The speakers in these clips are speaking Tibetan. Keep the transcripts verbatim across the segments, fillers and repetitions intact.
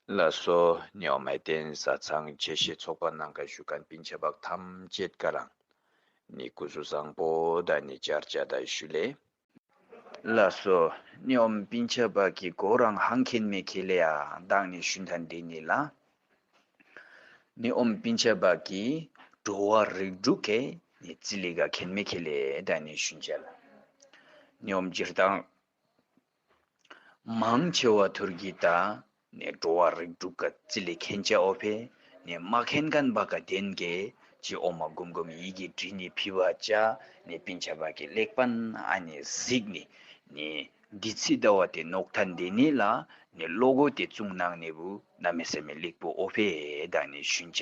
ལགས་སོ། ནི་ཨོམ་ཨའི་ཏེན་བཟའ་ཚང་ཆེ་ཤེས་ཚོགས་པ་ནང་ག་བཞུགས་མཁན་སྤུན་ཆ་བག་ཐམས་ཅད་ཀ་རང་ནི་སྐུ་གཟུགས་བཟང་པོ་དང་ནི་བཅར་བཅར་དང་ཞུ་ལེ། ལགས་སོ། ནི་ཨོམ་སྤུན་ཆ་བག་གི་གོ་རང་ཧང་ཁེན་མེ་ཁེ་ལེ་ཡ་དང་ནི་ཞུན་ཐན་དེ་ནི་ལ། ནི་ཨོམ་སྤུན་ཆ་བག་གི་འགྲོ་བ་རིགས་དྲུག་གི་ནི་རྩི་ལི་ག་ཁེན་མེ་ཁེ་ལེ་དང་ནི་ཞུན་ཆ་ལ། ནི་ཨོམ་སྤྱིར་བཏང་མང་ཆེ་བ་ཐུར་གི་ད་ནི་འགྲོ་བ་རིགས་དྲུག་ག་རྩི་ལི་ཁེན་ཆ་ཨོ་ཕེ་ནི་མ་ཁེན་མཁན་བག་ག་དེན་གེ་ཅི་ཨོ་མ་གུམ་གུམ་ཡི་གེ་བྲི་ནི་ཕི་བ་ཅ་ནི་སྤུན་ཆ་བག་གི་ལེགས་པན་ཨ་ནི་གཟིགས་ནི་ནི་འདི་ཚི་ཟླ་བ་དེ་ནོག་ཐན་དེ་ནི་ལ་ནི་ལོ་གོ་དེ་བཙུང་ནང་ནི་བུ་ན་མེ་ས་མེ་ལེགས་པོ་ཨོ་ཕེ་དང་ནི་ཞུན་ཆ་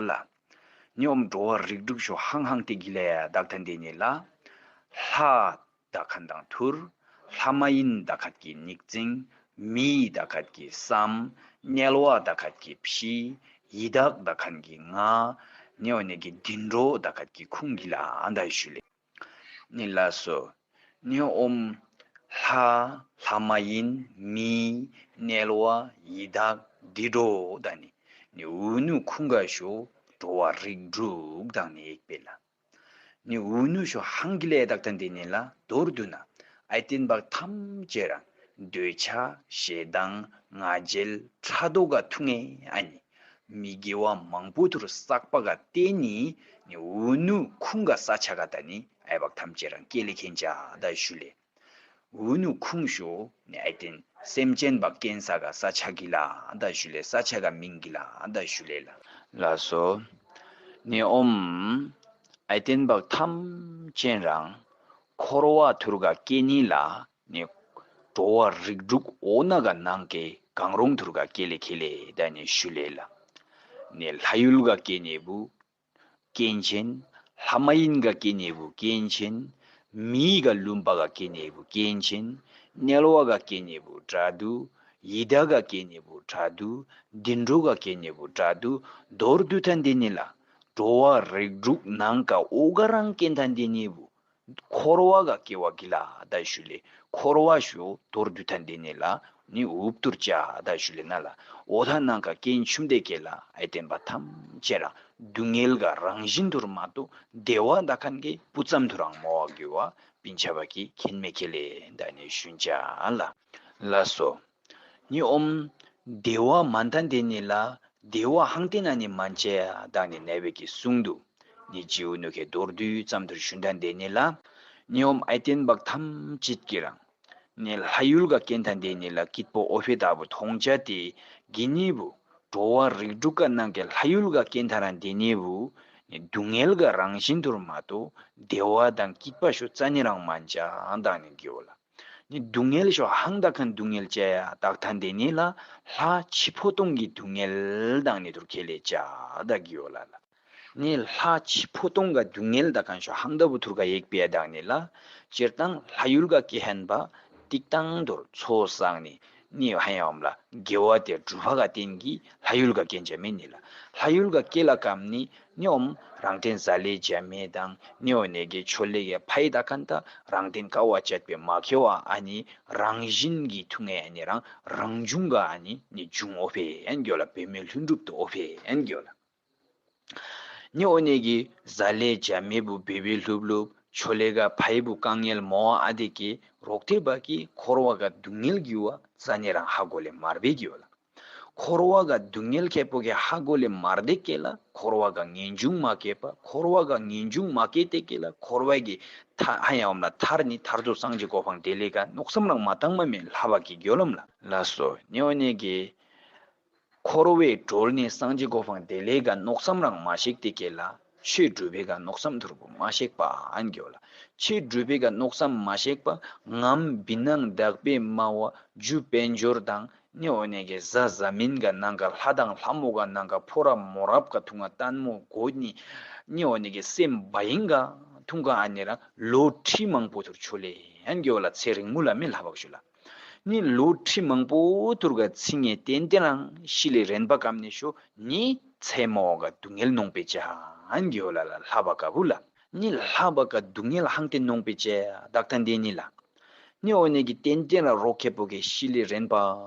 ལ། ནི་ཨོམ་འགྲོ་བ་རིགས་དྲུག་ཤོ་ཧང་ཧང་ཏེ་གི་ལ་ཡ་དག་ཐན་དེ་ནི་ལ། ལྷ་ད་ཁན་དང་ཐུར། ལྷ་མ་ཡིན་ད་ཁད་ཀྱི་ཉིག་ཙིང་། མི་ད་ཁད་ཀྱི་སམ། དམྱལ་བ་ད་ཁད་ཀྱི་ཕྱི། ཡི་དྭགས་ད་ཁན་གྱི་ང་། ནི་ཨོ་ནི་གི་དིན་འགྲོ་ད་ཁད་ཀྱི་ཁུང་གི་ལ་ཨ་ད་ཞུ་ལེ། ནི་ལ་སོ། ནི་ཨོམ། ལྷ། ལྷ་མ་ཡིན། མི། དམྱལ་བ། ཡི་དྭགས། དི་འགྲོ་ད་ནི། ནི་ཨུ་ནུ་ཁུང་ག་ཤོ་འགྲོ་བ་རིགས་དྲུག་དང་ནི་ཡིག་པེ་ལ། ནི་ཨུ་ནུ་ཤོ་ཧང་གི་ལེ་དག་ཐན་དེ་ནི་ལ་མདོར་བསྡུ་ན་ཨའི་ཏེན་བག་ཐམས་ཅད་རང་འདོད་ཆགས་ཞེ་སྡང་ང་རྒྱལ་ཕྲག་དོག་ག་ཐུག་ངེ་ཨ་ནི་མི་དགེ་བ་མང་པོ་ཐུར་བསགས་པ་ག་བརྟེན་ནི་ནི་ཨུ་ནུ་ཁུང་ག་ས་ཆ་ག་ད་ནི་ཨའི་བག་ཐམས་ཅད་རང་སྐྱེ་ལེ་ཁེན་ཆ་ད་ཞུ་ལེ། ཨུ་ནུ་ཁུང་ཤོ་ནི་ཨའི་ཏེན་སེམས་ཅན་བག་སྐྱེན་ས་ག་ས་ཆ་གི་ལ་ད་ཞུ་ལེ། ས་ཆ་ག་མིང་གི་ལ་ད་ཞུ་ལེ་ལ། ལ་སོ། ནི་ཨོམ། ཨའི་ཏེན་བག་ཐམས་ཅད་རང་འཁོར་བ་ཐུར་ག་སྐྱེ་ནི་ལ་ནི་འགྲོ་བ་རིགས་དྲུག་ཨོ་ན་ག་ནང་གི་གང་རུང་ཐུར་ག་སྐྱེ་ལེ་ཁེ་ལེ་ད་ནི་ཞུ་ལེ་ལ། ནི་ལྷ་ཡུལ་ག་སྐྱེ་ནི་བུ་སྐྱེན་ཆེན། ལྷ་མ་ཡིན་ག་སྐྱེ་ནི་བུ་སྐྱེན་ཆེན། མི་ག་ལུམ་པ་ག་སྐྱེ་ནི་བུ་སྐྱེན་ཆེན། དམྱལ་བ་ག་སྐྱེ་ནི་བུ་དྲག་དུ། ཡི་དྭགས་ག་སྐྱེ་ནི་བུ་དྲག་དུ། དིན་འགྲོ་ག་སྐྱེ་ནི་བུ་དྲག་དུ། མདོར་བསྡུ་ཐན་དེ་ནི་ལ། འགྲོ་བ་རིགས་དྲུག་ནང་ག་ཨོ་ག་རང་སྐྱེན་ཐན་དེ་ནི་བུ། འཁོར་བ་ག་སྐྱེ་བ་གི་ལ་ད་ཞུ་ལེ། འཁོར་བ་ཤོ་མདོར་བསྡུ་ཐན་དེ་ནི་ལ་ནི་འུབ་ཐུར་ཅ་ད་ཞུ་ལེ་ན་ལ། ཨོ་ཐ་ནང་ག་སྐྱེན་ཆུམ་དེ་ཀེ་ལ་ཨའི་ཏེན་བག་ཐམས་ཅད་རང་སྡུག་བསྔལ་ག་རང་བཞིན་ཐུར་མ་གཏོགས་བདེ་བ་ད་ཁན་གི་སྤུ་ཙམ་ཐུར་རང་མོ་བ་གི་བ་སྤུན་ཆ་བག་གི་ཁེན་མེ་ཁེ་ལེ་ད་ནི་ཞུན་ཅ་ལ། ལ་སོ། ནི་ཨོམ། བདེ་བ་མན་ཐན་དེ་ནི་ལ་བདེ་བ་ཧང་ཏེ་ན་ནི་མན་ཅ་ཡ་དག་ནི་ནེ་བེ་གི་གསུང་དུ། ནི་ཇིའུ་ནུ་ཁེ་མདོར་བསྡུས་ཙམ་ཐུར་ཞུན་ཐན་དེ་ནི་ལ། ནི་ཨོམ་ཨའི་ཏེན་བག་ཐམས་ཅད་ཀྱི་རང་ནི་ལྷ་ཡུལ་ག་སྐྱེན་ཐན་དེ་ནི་ལ་སྐྱིད་པོ་ཨོ་ཕེ་ད་བུ་ཐོང་ཅ་དེ་གི་ནི་བུ། འགྲོ་བ་རིགས་དྲུག་ག་ནང་གི་ལྷ་ཡུལ་ག་སྐྱེན་ཐན་རང་དེ་ནི་བུ། ནི་སྡུག་བསྔལ་ག་རང་བཞིན་ཐུར་མ་གཏོགས་བདེ་བ་དང་སྐྱིད་པ་ཤོ་རྩ་ནི་རང་མན་ཅ་དག་ནི་གི་ཨོ་ལ། ནི་སྡུག་བསྔལ་ཤོ་ཧང་ད་ཁན་སྡུག་བསྔལ་ཅ་ཡ་དག་ཐན་དེ་ནི་ལ་ལྷ་འཆི་འཕོ་ལྟུང་གི་སྡུག་བསྔལ་དག་ནི་ཐུར་ཁེ་ལེ་ཅ་དག་གི་ཨོ་ལ་ལ། ནི་ལྷ་འཆི་འཕོ་ལྟུང་ག་སྡུག་བསྔལ་དག་ཁན་ཤོ་ཧང་ད་བུ་ཐུར་ག་ཡེག་པེ་ཡ་དག་ནི་ལ། སྤྱིར་བཏང་ལྷ་ཡུལ་ག་སྐྱེ་ཧན་བ་ཏིག་ཏང་དུར་ཚོ་སང་ནི་ནི་ཧ་ཡ་ཨོམ་ལ་དགེ་བ་དེ་སྒྲུབ་པ་ག་བརྟེན་གི་ལྷ་ཡུལ་ག་སྐྱེན་ཅ་མེ་ནི་ལ། ལྷ་ཡུལ་ག་སྐྱེ་ལ་ཀམ་ནི་ནི་ཨོམ་རང་བརྟེན་ཟ་ལེ་ཇ་མེ་དང་ནི་ཨོ་ནེ་གེ་ཆོ་ལེ་གེ་ཕའི་ད་ཁན་ད་རང་བརྟེན་ཀ་བ་ཅད་པེ་མ་ཁེ་བ་ཨ་ནི་རང་བཞིན་གི་ཐུག་ངེ་ཨ་ནི་རང་རང་བྱུང་ག་ཨ་ནི་ནི་བྱུང་ཨོ་ཕེ་ཨན་གྱོ་ལ། བེ་མེ་ལྷུན་གྲུབ་ཏུ་ཨོ་ཕེ་ཨན་གྱོ་ལ། ནི་ཨོ་ནེ་གེ་ཟ་ལེ་ཇ་མེ་བུ་བེ་བེ་ལྷུབ་ལྷུབ་ཆོ་ལེ་ག་ཕའི་བུ་དཀའ་ངལ་མོ་ཨ་དེ་གེ་རོག་ཐེ་བ་གི་འཁོར་བ་ག་སྡུག་བསྔལ་གི་བ་རྩ་ནེ་རང་ཧ་གོ་ལེ་མར་བེ་གྱོ་ལ། འཁོར་བ་ག་སྡུག་བསྔལ་ཁེ་པོ་གེ་ཧ་གོ་ལེ་མར་དེ་ཀེ་ལ་འཁོར་བ་ག་ངེས་འབྱུང་མ་སྐྱེས་པ། འཁོར་བ་ག་ངེས་འབྱུང་མ་སྐྱེས་ཏེ་ཀེ་ལ་འཁོར་བ་གི་ཐ་ཧ་ཡ་འོམ་ལ་ཐར་ནི་ཐར་ཚོ་སངས་རྒྱས་གོ་འཕང་དེ་ལེ་ག་མནོ་བསམ་རང་མ་བཏང་མ་མེ་ལྷ་བ་གི་གྱོ་ལམ་ལ། ལ་སོ་ནི་ཨོ་ནེ་གེ་འཁོར་བའི་སྒྲོལ་ནི་སངས་རྒྱས་གོ་འཕང་དེ་ལེ་ག་མནོ་བསམ་རང་མ་ཤེག་ཏེ་ཀེ་ལ་ཆོས་སྒྲུབ་པའི་ག་མནོ་བསམ་ཐུར་བུ་མ་ཤེག་པ་ཨན་གྱོ་ལ། ཆོས་སྒྲུབ་པའི་ག་མནོ་བསམ་མ་ཤེག་པ་ངམ་བི་ནང་དག་པའི་སྨྲ་བ་རྒྱུ་དཔལ་འབྱོར་དང་། ནི་ཨོ་ནེ་གེ་གཟའ་གཟའ་མིན་ག་ནང་ག་ལྷ་དང་ལྷ་མོ་ག་ནང་ག་ཕོ་རབ་མོ་རབ་ག་ཐུང་ག་ལྟད་མོ་གོ་ནི། ནི་ཨོ་ནེ་གེ་སེམས་བ་ཡིན་ག་ཐུང་ག་ཨ་ནི་རང་ལོ་ཁྲི་མང་པོ་ཐུར་ཆོ་ལེ་ཨན་གྱོ་ལ། ཚེ་རིང་མོ་ལ་མེ་ལྷ་བག་ཤོ་ལ། ནི་ལོ་ཁྲི་མང་པོ་ཐུར་ག་ཚིང་ངེ་ཏན་ཏན་རང་ཤི་ལེ་རན་པ་ཀམ་ནི་ཤོ་ནི་ཚེ་མོ་ག་སྡུག་བསྔལ་ནོང་པེ་ཅ་ཨན་གྱོ་ལ་ལ་ལྷ་བ་ག་བུ་ལ། ནི་ལྷ་བ་ག་སྡུག་བསྔལ་ཧང་ཏེ་ནོང་པེ་ཅ་དག་ཐན་དེ་ནི་ལ། ནི་འོ་ནི་གི་ཏན་ཏན་ར་རོག་ཁེ་པོ་གི་ཤི་ལི་རན་པ་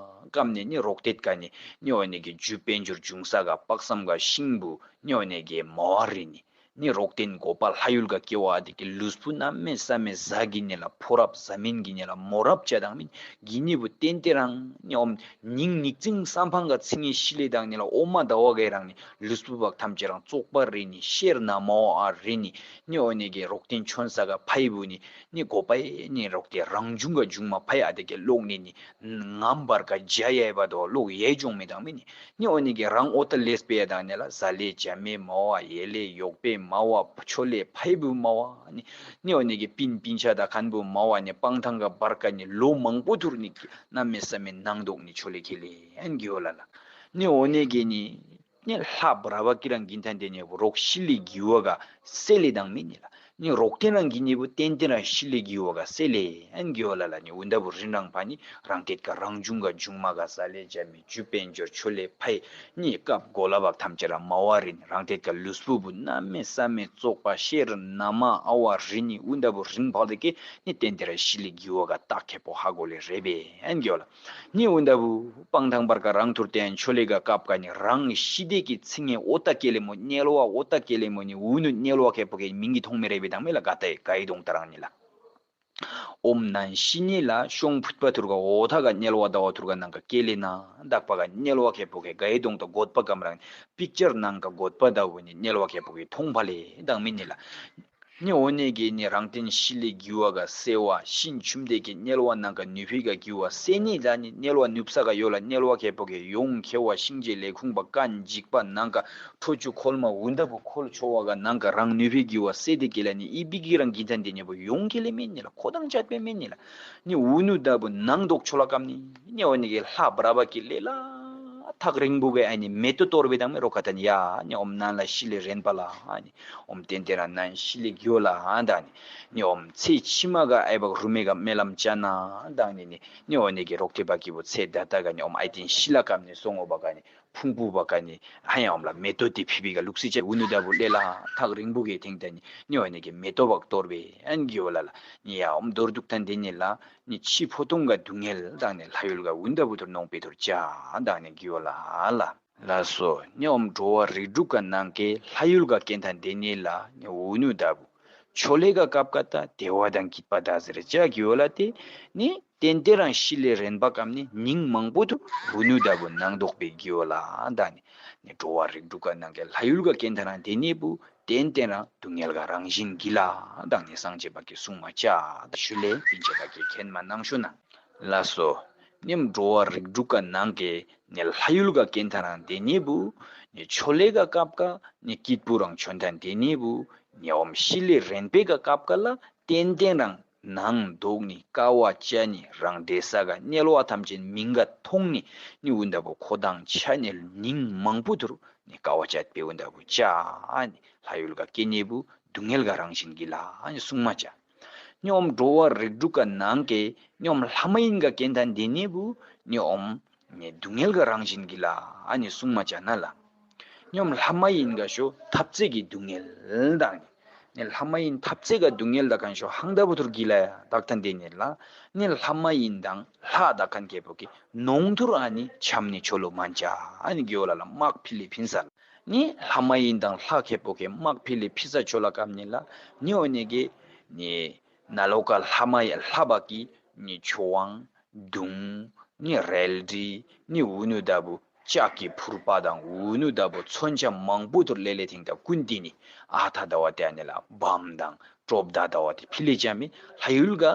ཀམ་ནི་ནི་རོག་ཏེད་ཀ་ནི་ནི་འོ་ནི་གི་རྒྱུ་དཔལ་འབྱོར་འབྱུང་ས་ག་དཔག་བསམ་ག་ཤིང་བུ་ནི་འོ་ནི་གི་མ་བ་རི་ནི། ནི་རོག་ཏེན་གོ་པ་ལྷ་ཡུལ་ག་སྐྱེ་བ་དེ་གི་ལུས་པོ་གནམ་མེད་ས་མེད་ཟ་གི་ནི་ལ་ཕོ་རབ་ཟ་མིན་གི་ནི་ལ་མོ་རབ་བྱ་དང་མིན་གི་ནི་བུ་ཏན་ཏན་རང་ནི་འོམ་ཉིང་ཉིག་ཙིང་བསམ་ཕང་ག་ཚིང་ངེ་ཤི་ལི་དང་ནི་ལ་ཨོ་མ་ཟླ་བ་གའི་རང་ནི་ལུས་པོ་བག་ཐམས་ཅད་རང་བཙོག་པ་རི་ནི་ཤེར་ན་མ་བ་ཨ་རི་ནི་ནི་འོ་ནི་གི་རོག་ཏེན་ཆོན་ས་ག་ཕའི་བུ་ནི་ནི་གོ་པའི་ནི་རོག་ཏེ་རང་བྱུང་ག་བྱུང་མ་ཕའི་ཨ་དེ་གི་ལོག་ནི་ནི་ངམ་བར་ག་འཇའ་ཡལ་བ་དོ་ལོག་ཡལ་འཇོང་མི་དང་མི་ནི། ནི་འོ་ནི་གི་རང་ཨོ་ཏ་ལེས་པེ་ཡ་དང་ནི་ལ་ཟ་ལེ་ཇ་མེ་མ་བ་ཡེ་ལེ་ཡོག་པེ་མ་བ་ཆོ་ལེ་ཕའི་བུ་མ་བ་ནི། ནི་འོ་ནི་གི་པིན་པིན་ཆ་དང་ཁན་བུ་མ་བ་ནི་སྤང་ཐང་ག་བར་ག་ནི་ལོ་མང་པོ་ཐུར་ནི་གི་གནམ་མེད་ས་མེད་ནང་དོག་ནི་ཆོ་ལེ་ཁེ་ལེ་ཨན་གི་འོ་ལ་ལ། ནི་འོ་ནི་གི་ནི་ནི་ལྷ་བྲ་བ་ཀི་རང་གིན་ཐན་དེ་ནི་རོག་ཤི་ལི་གི་བ་ག་སེ་ལེ་དང་མི་ནི་ལ། ནི་རོག་ཏེན་རང་གི་ནི་བུ་ཏན་ཏན་རང་ཤི་ལི་གི་བ་ག་སེ་ལེ་ཨན་གི་འོ་ལ་ལ་ནི་འུ་འདབ་བུ་རིན་རང་ཕ་ནི་རང་ཏེད་ཀ་རང་བྱུང་ག་བྱུང་མ་ག་ཟ་ལེ་ཇ་མི་རྒྱུ་དཔལ་འབྱོར་ཆོ་ལེ་ཕའི་ནི་སྐབས་གོ་ལ་བག་ཐམས་ཅད་ར་མ་བ་རིན་རང་ཏེད་ཀ་ལུས་པོ་བུ་གནམ་མེད་ས་མེད་བཙོག་པ་ཤེར་ན་མ་ཨ་བ་རིན་ནི་འུ་འདབ་བུ་རིན་ཕག་དེ་ཀེ་ནི་ཏན་ཏན་ར་ཤི་ལི་གི་བ་ག་ཏག་ཁེ་པོ་ཧ་གོ་ལེ་རེ་བེ་ཨན་གི་འོ་ལ། ནི་འུ་འདབ་བུ་སྤང་ཐང་བར་ག་རང་ཐུར་ཏེ་ཆོ་ལེ་ག་སྐབས་ག་ནི་རང་ཤི་དེ་ཀི་ཚིང་ངེ་ཨོ་ཏ་ཀེ་ལེ་མོ་ཉེལ་བ་ཨོ་ཏ་ཀེ་ལེ་མོ་ནི་འུ་ནུ་ཉེལ་བ་ཁེ་པོ་ཀེ་མིང་གི་ཐོང་མེ་རེ་བེ་དང་མེ་ལ་ག་ཏ་ཡེ་ག་ཡི་དོང་ཏ་རང་ནི་ལ། ཨོམ་ནན་ཤི་ནི་ལ་ཤོང་ཕུད་པ་ཐུར་ག་ཨོ་ཐ་ག་ཉལ་བ་ཟླ་བ་ཐུར་ག་ནང་ག་ཀེ་ལེ་ན་དག་པ་ག་ཉལ་བ་ཁེ་པོ་ཀེ་ག་ཡི་དོང་ཏ་གོད་པ་ཀམ་རང་པིག་ཅར་ནང་ག་གོད་པ་ཟླ་བུ་ནི་ཉལ་བ་ཁེ་པོ་ཀེ་ཐོང་ཕ་ལེ་དང་མི་ནི་ལ། ནི་འོ་ནི་གི་ནི་རང་ཏེན་ཤི་ལི་གི་བ་ག་སེ་བ་ཤིན་ཆུམ་དེ་ཀེ་ཉལ་བ་ནང་ག་ནུ་ཕི་ག་གི་བ་སེ་ནི་ལ་ནི་ཉལ་བ་ནུབ་ས་ག་ཡོ་ལ་ཉལ་བ་ཁེ་པོ་ཀེ་ཡོང་ཁེ་བ་ཤིང་ཇེ་ལེ་ཁུང་པ་ཀན་འཇིག་པ་ནང་ག་ཁྲོ་ཆུ་ཁོལ་མ་འུ་འདབ་བུ་ཁོལ་ཆོ་བ་ག་ནང་ག་རང་ནུ་ཕི་གི་བ་སེ་དེ་ཀེ་ལ་ནི་ཨི་བི་གི་རང་གི་ཐན་དེ་ནི་བུ་ཡོང་ཁེ་ལེ་མེ་ནི་ལ་ཁོ་དང་ཆད་པེ་མེ་ནི་ལ། ནི་འུ་ནུ་ད་བུ་ནང་དོག་ཆོ་ལ་ཀམ་ནི་ནི་འོ་ནི་གི་ལྷ་བྲ་བ་ཀི་ལེ་ལ་ཐག་རིང་བུ་གི་ཨ་ནི་མེ་ཏོ་གཏོར་བེ་དང་མེ་རོ་ཁ་ཐན་ཡ་ནི་ཨོམ་ནན་ལ་ཤི་ལི་རན་པ་ལ་ཨ་ནི་ཨོམ་ཏན་ཏན་ར་ནན་ཤི་ལི་གི་ཡོ་ལ་ཨ་ད་ནི་ནི་ཨོམ་ཚེ་ཕྱི་མ་ག་ཨའི་བག་རུ་མེ་ག་མེ་ལམ་ཅ་ན་ཨ་ད་ནི་ནི་ནི་འོ་ནི་གི་རོག་ཏེ་བ་ཀི་བུ་ཚེ་ད་ད་ག་ནི་ཨོམ་ཨའི་ཏིན་ཤི་ལ་ཀམ་ནི་སོང་ངོ་བ་ག་ནི་ཕུང་པོ་བ་ག་ནི་ཧ་ཡང་ཨོམ་ལ་མེ་ཏོ་ཏི་ཕི་བི་ག་ལུག་སི་ཅ་འུ་ནུ་ད་བུ་ལེ་ལ་ཐག་རིང་བུ་གི་ཐེང་ད་ནི་ནི་འོ་ནི་གི་མེ་ཏོ་བག་གཏོར་བེ་ཨན་གི་ཡོ་ལ་ལ་ནི་ཡ་ཨོམ་མདོར་དུག་ཐན་དེ་ནི་ལ། ནི་ཕྱི་ཕོ་ཐུང་ག་སྡུག་བསྔལ་དང་ནི་ལྷ་ཡུལ་ག་འུན་ད་བུ་ཐུར་ནོང་པེ་ཐུར་ཅ་དང་ནི་གི་ཡོ་ལ་ལ། ལ་སོ། ནི་ཨོམ་འགྲོ་བ་རིགས་དྲུག་ག་ནང་གི་ལྷ་ཡུལ་ག་ཀེན་ཐ་འདི་ནི་ལ་ནི་འུ་ནུ་ད་བུ། ཆོ་ལེ་ག་ཀབ་ཀ་ཏ་དེ་བ་དང་སྐྱིད་པ་ད་ཟེར་ཅ་གི་ཡོ་ལ་ཏེ། ནི་ཏན་ཏན་རང་ཤི་ལེ་རན་པ་ཀམ་ནི་ཉིང་མང་པོ་ཐུར་འུ་ནུ་ད་བུ་ནང་དོག་པེ་གི་ཡོ་ལ་དང་ནི། ནི་འགྲོ་བ་རིགས་དྲུག་ག་ནང་གི་ལྷ་ཡུལ་ག་ཀེན་ཐ་རང་འདི་ནི་བུ། ཏན་ཏན་རང་སྡུག་བསྔལ་ག་རང་བཞིན་གྱིས་ལ་དང་ནི་སངས་རྒྱས་པ་གི་གསུང་མ་ཅ་ད་ཞུ་ལེ་པིན་ཆེ་བ་གི་མཁྱེན་མ་གནང་ཤོ་ན། ལ་སོ། ནི་འགྲོ་བ་རིགས་དྲུག་ག་ནང་གི་ནི་ལྷ་ཡུལ་ག་ཀེན་ཐ་རང་དེ་ནི་བུ། ནི་ཆོ་ལེ་ག་ཀབ་ཀ་ནི་སྐྱིད་པོ་རང་ཆོན་ཐ་དེ་ནི་བུ། ནི་ཨོམ་ཤི་ལེ་རན་པེ་ག་ཀབ་ཀ་ལ་ཏན་ཏན་རང་ནང་དོག་ནི་ཀ་བ་ཅ་ནི་རང་བདེ་ས་ག་དམྱལ་བ་ཐམས་ཅད་མིང་ག་ཐོང་ནི་ནི་འུན་ད་བུ་ཁོ་དང་ཆ་ནི་ཉིང་མང་པོ་ཐུར། ནི་ཀ་བ་ཅད་པེ་འུན་ད་བུ་ཅ་ཨ་ནི་ལྷ་ཡུལ་ག་ཀེ་ནི་བུ་སྡུག་བསྔལ་ག་རང་བཞིན་གྱིས་ལ་ཨ་ནི་གསུང་མ་ཅ། ནི་ཨོམ་འགྲོ་བ་རིགས་དྲུག་ག་ནང་གི་ནི་ཨོམ་ལྷ་མ་ཡིན་ག་ཀེན་ཐ་འདི་ནི་བུ་ནི་ཨོམ་ནི་སྡུག་བསྔལ་ག་རང་བཞིན་གྱིས་ལ་ཨ་ནི་གསུང་མ་ཅ་ན་ལ། ནི་ཨོམ་ལྷ་མ་ཡིན་ག་ཤོ་ཐབ་ཚེ་གི་སྡུག་བསྔལ་དང་ནི། ནི་ལྷ་མ་ཡིན་ཐབ་ཚེ་ག་སྡུག་བསྔལ་ད་ཁན་ཤོ་ཧང་ད་བུ་ཐུར་གྱིས་ལ་ཡ་དག་ཐ་འདི་ནི་ལ། ནི་ལྷ་མ་ཡིན་དང་ལྷ་དག་ཁན་ཁེ་པོ་གི་ནོང་ཐུར་ཨ་ནི་ཆམ་ནི་ཆོ་ལོ་མན་ཅ་ཨ་ནི་གི་ཡོ་ལ་ལ་དམག་ཕི་ལི་ཕིན་ས་ལ། ནི་ལྷ་མ་ཡིན་དང་ལྷ་ཁེ་པོ་གི་དམག་ཕི་ལི་ཕི་ས་ཆོ་ལ་ཀམ་ནི་ལ། ནི་འོ་ནི་གི་ནི་ན་ལོ་ཀ་ལྷ་མ་ཡིན་ལྷ་བ་གི་ནི་ཆོ་ཝང་དུང་ནི་རལ་གྲི་ནི་འུ་ནུ་ད་བུ་ལྕགས་ཀྱི་ཕུར་པ་དང་འུ་ནུ་ད་བུ་མཚོན་ཆ་མང་པོ་ཐུར་ལེ་ལེ་ཐིང་ད་ཀུན་ཏི་ནི་ཨ་ཐ་ད་བ་ཏེ་ཨ་ནི་ལ་བམ་དང་གྲོབ་ད་ད་བ་ཏེ་ཕི་ལེ་ཅ་མི་ལྷ་ཡུལ་ག་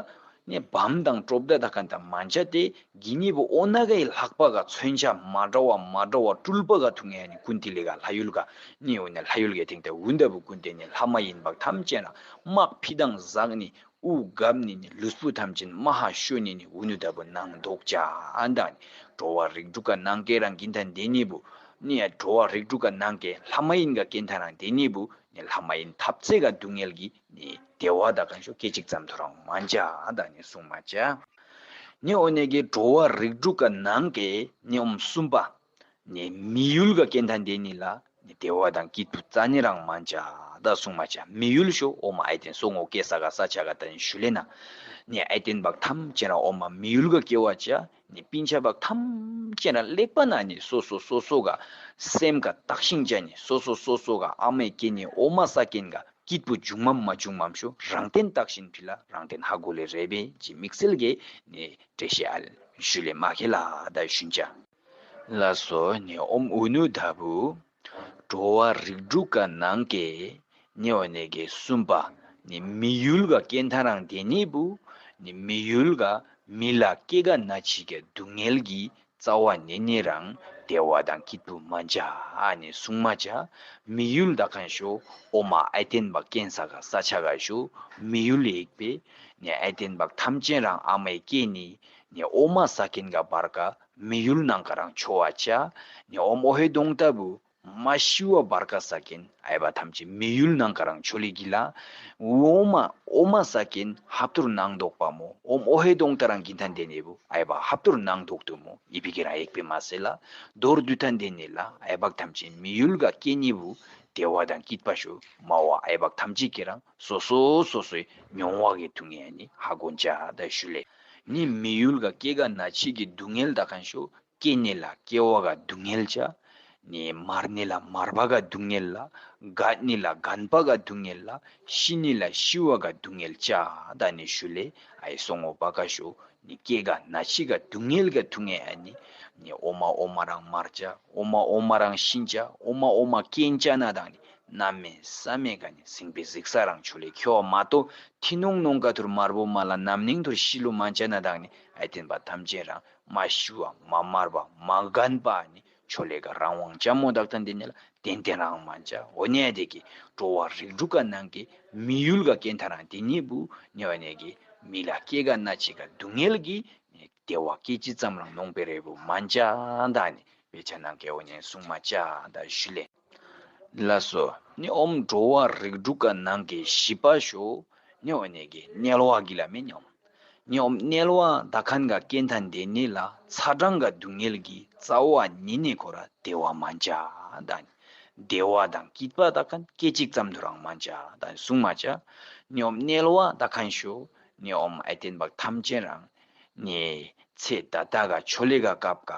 ནི་བམ་དང་གྲོབ་ད་ད་ཁན་ད་མན་ཅ་ཏེ་གི་ནི་བུ་ཨོ་ན་གའི་ལྷག་པ་ག་མཚོན་ཆ་མ་འདྲ་བ་མ་འདྲ་བ་སྤྲུལ་པ་ག་ཐུང་ངེ་ནི་ཀུན་ཏི་ལེ་ག་ལྷ་ཡུལ་ག་ནི་འོ་ནི་ལྷ་ཡུལ་གའི་ཐིང་ད་འུ་ད་བུ་ཀུན་ཏི་ནི་ལྷ་མ་ཡིན་པ་ཐམས་ཅད་ན་དམག་ཕི་དང་ཟག་ནི། དབུགས་བརྒྱབ་ནི་ནི་ལུས་པོ་ཐམས་ཅད་མ་ཧ་ཤོ་ནི་ནི་འུ་ནུ་ད་བུ་ནང་དོག་ཅ་ཨ་ད་ནི་འགྲོ་བ་རིགས་དྲུག་ག་ནང་གེ་རང་ཀེན་ཐ་འདི་ནི་བུ་ནི་ཡ་འགྲོ་བ་རིགས་དྲུག་ག་ནང་གེ་ལྷ་མ་ཡིན་ག་ཀེན་ཐ་རང་འདི་ནི་བུ་ནི་ལྷ་མ་ཡིན་ཐབ་ཚེ་ག་སྡུག་བསྔལ་གི་ནི་བདེ་བ་ད་ཁན་ཤོ་སྐད་ཅིག་ཙམ་ཐུར་རང་མན་ཅ་ཨ་ད་ནི་གསུང་མ་ཅ། ནི་འོ་ནི་གི་འགྲོ་བ་རིགས་དྲུག་ག་ནང་གེ་ནི་ཨོམ་གསུམ་པ། ནི་མི་ཡུལ་ག་ཀེན་ཐ་འདི་ནི་ལ་ནི་བདེ་བ་དང་སྐྱིད་པོ་རྩ་ནི་རང་མན་ཅ་ད་གསུང་མ་ཅ། མི་ཡུལ་ཤོ་ཨོ་མ་ཨའི་ཏེན་སོ་ངོ་ཀེ་ས་ག་ས་ཆ་ག་ད་ནི་ཞུ་ལེ་ན། ནི་ཨའི་ཏེན་བག་ཐམས་ཅད་རང་འོ་མ་མི་ཡུལ་ག་སྐྱེ་བ་ཅ། ནི་སྤུན་ཆ་བག་ཐམས་ཅད་རང་ལེགས་པ་ན་ནི་སོ་སོ་སོ་སོ་ག་སེམས་ག་བརྟགས་ཤིང་ཅ། ནི་སོ་སོ་སོ་སོ་ག་ཨ་མའི་སྐྱེ་ནི་འོ་མ་ས་ཀེན་ག་སྐྱིད་པོ་བྱུང་མམ་མ་བྱུང་མམ་ཤོ་རང་བརྟེན་བརྟགས་ཤིང་ཕི་ལ་རང་བརྟེན་ཧ་གོ་ལེ་རེ་བེ་ཅི་དམིགས་བསལ་གེ་ནི་འགྲེལ་བཤད་ཨལ་ཞུ་ལེ་མ་ཁེ་ལ་ད་ཞུན་ཅ། ལ་སོ་ནི་ཨོམ་ཨུ་ནུ་ད་བུ། འགྲོ་བ་རིགས་དྲུག་ག་ནང་གེ་ནི་འོ་ནེ་གེ་གསུམ་པ་ནི་མི་ཡུལ་ག་སྐྱེ་མཐའ་རང་དེ་ནི་བུ། ནི་མི་ཡུལ་ག་མི་ལ་སྐྱེ་ག་ན་འཆི་ག་སྡུག་བསྔལ་གི་རྩ་བ་ནི་ནི་རང་བདེ་བ་དང་སྐྱིད་པོ་མ་འཇའ་ཨ་ནི་གསུང་མ་ཅ། མི་ཡུལ་ད་ཁན་ཤོ་ཨོ་མ་ཨའི་ཏེན་བག་སྐྱེན་ས་ག་ས་ཆ་ག་ཤོ་མི་ཡུལ་ཡེག་པེ་ནི་ཨའི་ཏེན་བག་ཐམས་ཅད་རང་ཨ་མའི་སྐྱེ་ནི་ནི་ཨོ་མ་ས་ཀེན་ག་བར་ག་མི་ཡུལ་ནང་ག་རང་ཆོ་བ་ཅ། ནི་ཨོམ་ཨོ་ཧེ་གདོང་ལྟ་བུ་མ་ཤི་བ་བར་ག་ས་ཀེན་ཨའི་བ་ཐམས་ཅད་མི་ཡུལ་ནང་ག་རང་ཆོ་ལེ་གི་ལ། ཨོ་མ་ཨོ་མ་ས་ཀེན་ཧབ་ཐུར་ནང་དོག་པ་མོ། ཨོམ་ཨོ་ཧེ་གདོང་ལྟ་རང་གིན་ཐན་དེ་ནེ་བུ་ཨའི་བ་ཧབ་ཐུར་ནང་དོག་ཏུ་མོ། ཨི་བི་གི་རང་ཡེག་པེ་མ་སེ་ལ། མདོར་བསྡུ་ཐན་དེ་ནེ་ལ་ཨའི་བག་ཐམས་ཅད་མི་ཡུལ་ག་སྐྱེ་ནི་བུ་བདེ་བ་དང་སྐྱིད་པ་ཤོ་མ་བ་ཨའི་བག་ཐམས་ཅད་ཀེ་རང་སོ་སོ་སོ་སོའི་མྱོང་བ་གི་ཐུག་ངེ་ནི་ཧ་གོ་འཇའ་ད་ཞུ་ལེ། ནི་མི་ཡུལ་ག་སྐྱེ་ག་ན་འཆི་གི་སྡུག་བསྔལ་ད་ཁན་ཤོ་སྐྱེ་ནི་ལ་སྐྱེ་བ་ག་སྡུག་བསྔལ་ཅ། ནི་མར་ནི་ལ་མར་བ་ག་སྡུག་བསྔལ་ལ། རྒ་ནི་ལ་རྒན་པ་ག་སྡུག་བསྔལ་ལ། ཤི་ནི་ལ་ཤི་བ་ག་སྡུག་བསྔལ་ཅ། ད་ནི་ཞུ་ལེ་ཨའི་སོ་ངོ་བ་ག་ཤོ་ནི་སྐྱེ་ག་ན་འཆི་ག་སྡུག་བསྔལ་ག་ཐུག་ངེ་ཨ་ནི་ནི་ཨོ་མ་ཨོ་མ་རང་མར་ཅ། ཨོ་མ་ཨོ་མ་རང་ཤིན་ཅ། ཨོ་མ་ཨོ་མ་སྐྱེན་ཅ་ན་དང་ནི་གནམ་མེད་ས་མེད་ག་ནི་སིང་པེ་གཟིགས་ས་རང་ཆོ་ལེ་ཁྱོ་མ་ཏོ་ཐི་ནོང་ནོང་ག་ཐུར་མར་བོ་མ་ལ་ནམ་ནིང་ཐུར་ཤི་ལུ་མ་ཅ་ན་དང་ནི་ཨའི་ཏེན་བག་ཐམས་ཅད་རང་མ་ཤི་བ་མ་མར་བ་མ་རྒན་པ་ནི་ཆོ་ལེ་ག་རང་དབང་ཅ་མོ་དག་ཐན་དེ་ནེ་ལ་ཏན་ཏན་རང་མ་ཅ། འོ་ནེ་དེ་གི་འགྲོ་བ་རིགས་དྲུག་ག་ནང་གི་མི་ཡུལ་ག་སྐྱེ་མཐའ་རང་དེ་ནི་བུ་ནི་འོ་ནེ་གི་མི་ལ་སྐྱེ་ག་ན་འཆི་ག་སྡུག་བསྔལ་གི་བདེ་བ་སྐད་ཅིག་ཙམ་རང་ནོང་པེ་རེ་བུ་མ་ཅ་ད་ནི་བེ་ཆ་ནང་གི་འོ་ནེ་གསུང་མ་ཅ་ད་ཞུ་ལེ། ལ་སོ། ནི་ཨོམ་འགྲོ་བ་རིགས་དྲུག་ག་ནང་གི་བཞི་པ་ཤོ། ནི་འོ་ནེ་གི་དམྱལ་བ་གི་ལ་མེ་ཉོམ། ནི་ཨོམ་དམྱལ་བ་ད་ཁན་ག་སྐྱེ་མཐའ་དེ་ནི་ལ་ཚ་གྲང་ག་སྡུག་བསྔལ་གི་རྩ་བ་ནི་ནི་ཁོ་ར་བདེ་བ་མ་ཅ་ད་ནི། བདེ་བ་དང་སྐྱིད་པ་ད་ཁན་སྐད་ཅིག་ཙམ་དུ་རང་མ་ཅ་ད་ནི་གསུང་མ་ཅ། ནི་ཨོམ་དམྱལ་བ་ད་ཁན་ཤོ། ནི་ཨོམ་ཨའི་ཏེན་བག་ཐམས་ཅད་རང་ནི་ཚེ་ད་ལྟ་ག་ཆོ་ལེ་ག་སྐབས་ག་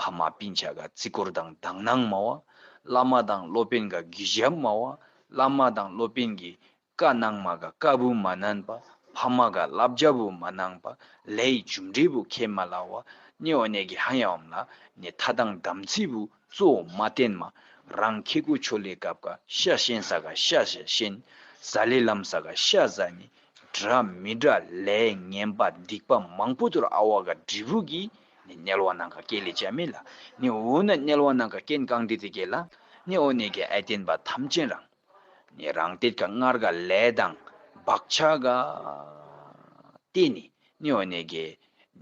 ཕ་མ་སྤུན་ཆ་ག་བརྩི་བཀུར་དང་དག་སྣང་མ་བ། བླ་མ་དང་སློབ་དཔོན་ག་གུས་ཞབས་མ་བ། བླ་མ་དང་སློབ་དཔོན་གི་བཀའ་གནང་མ་ག་བཀའ་བུ་མ་གནང་པ། ཕ་མ་ག་བསླབ་བྱ་བུ་མ་གནང་པ། ལེའི་རྒྱུ་འབྲས་བུ་ཁས་མ་ལ་བ། ནི་འོ་ནེ་གི་ཧ་ཡ་འོམ་ལ་ནི་ཐ་དང་དམ་ཚིག་བུ་གཙོ་བོ་མ་བསྟེན་མ། རང་ཁེ་ཀུ་ཆོ་ལེ་སྐབས་ག་ཤ་ཤེན་ས་ག་ཤ་ཤ་ཤེན། ཟ་ལེ་ལམ་ས་ག་ཤ་ཟ་ནི། འདྲ་མི་འདྲ་ལས་ངན་པ་སྡིག་པ་མང་པོ་ཐུར་ཨ་བ་ག་འབྲས་བུ་གི་ནི་དམྱལ་བ་ནང་ག་སྐྱེ་ལེ་ཅ་མེ་ལ། ནི་འོ་ན་དམྱལ་བ་ནང་ག་སྐྱེན་གང་དེ་དེ་གེ་ལ། ནི་འོ་ནེ་གི་ཨའི་ཏེན་བག་ཐམས་ཅད་རང་ནི་རང་དེ་ག་སྔར་ག་ལས་དང་བག་ཆགས་ག་བརྟེན་ནི་ནི་འོ་ནེ་གི་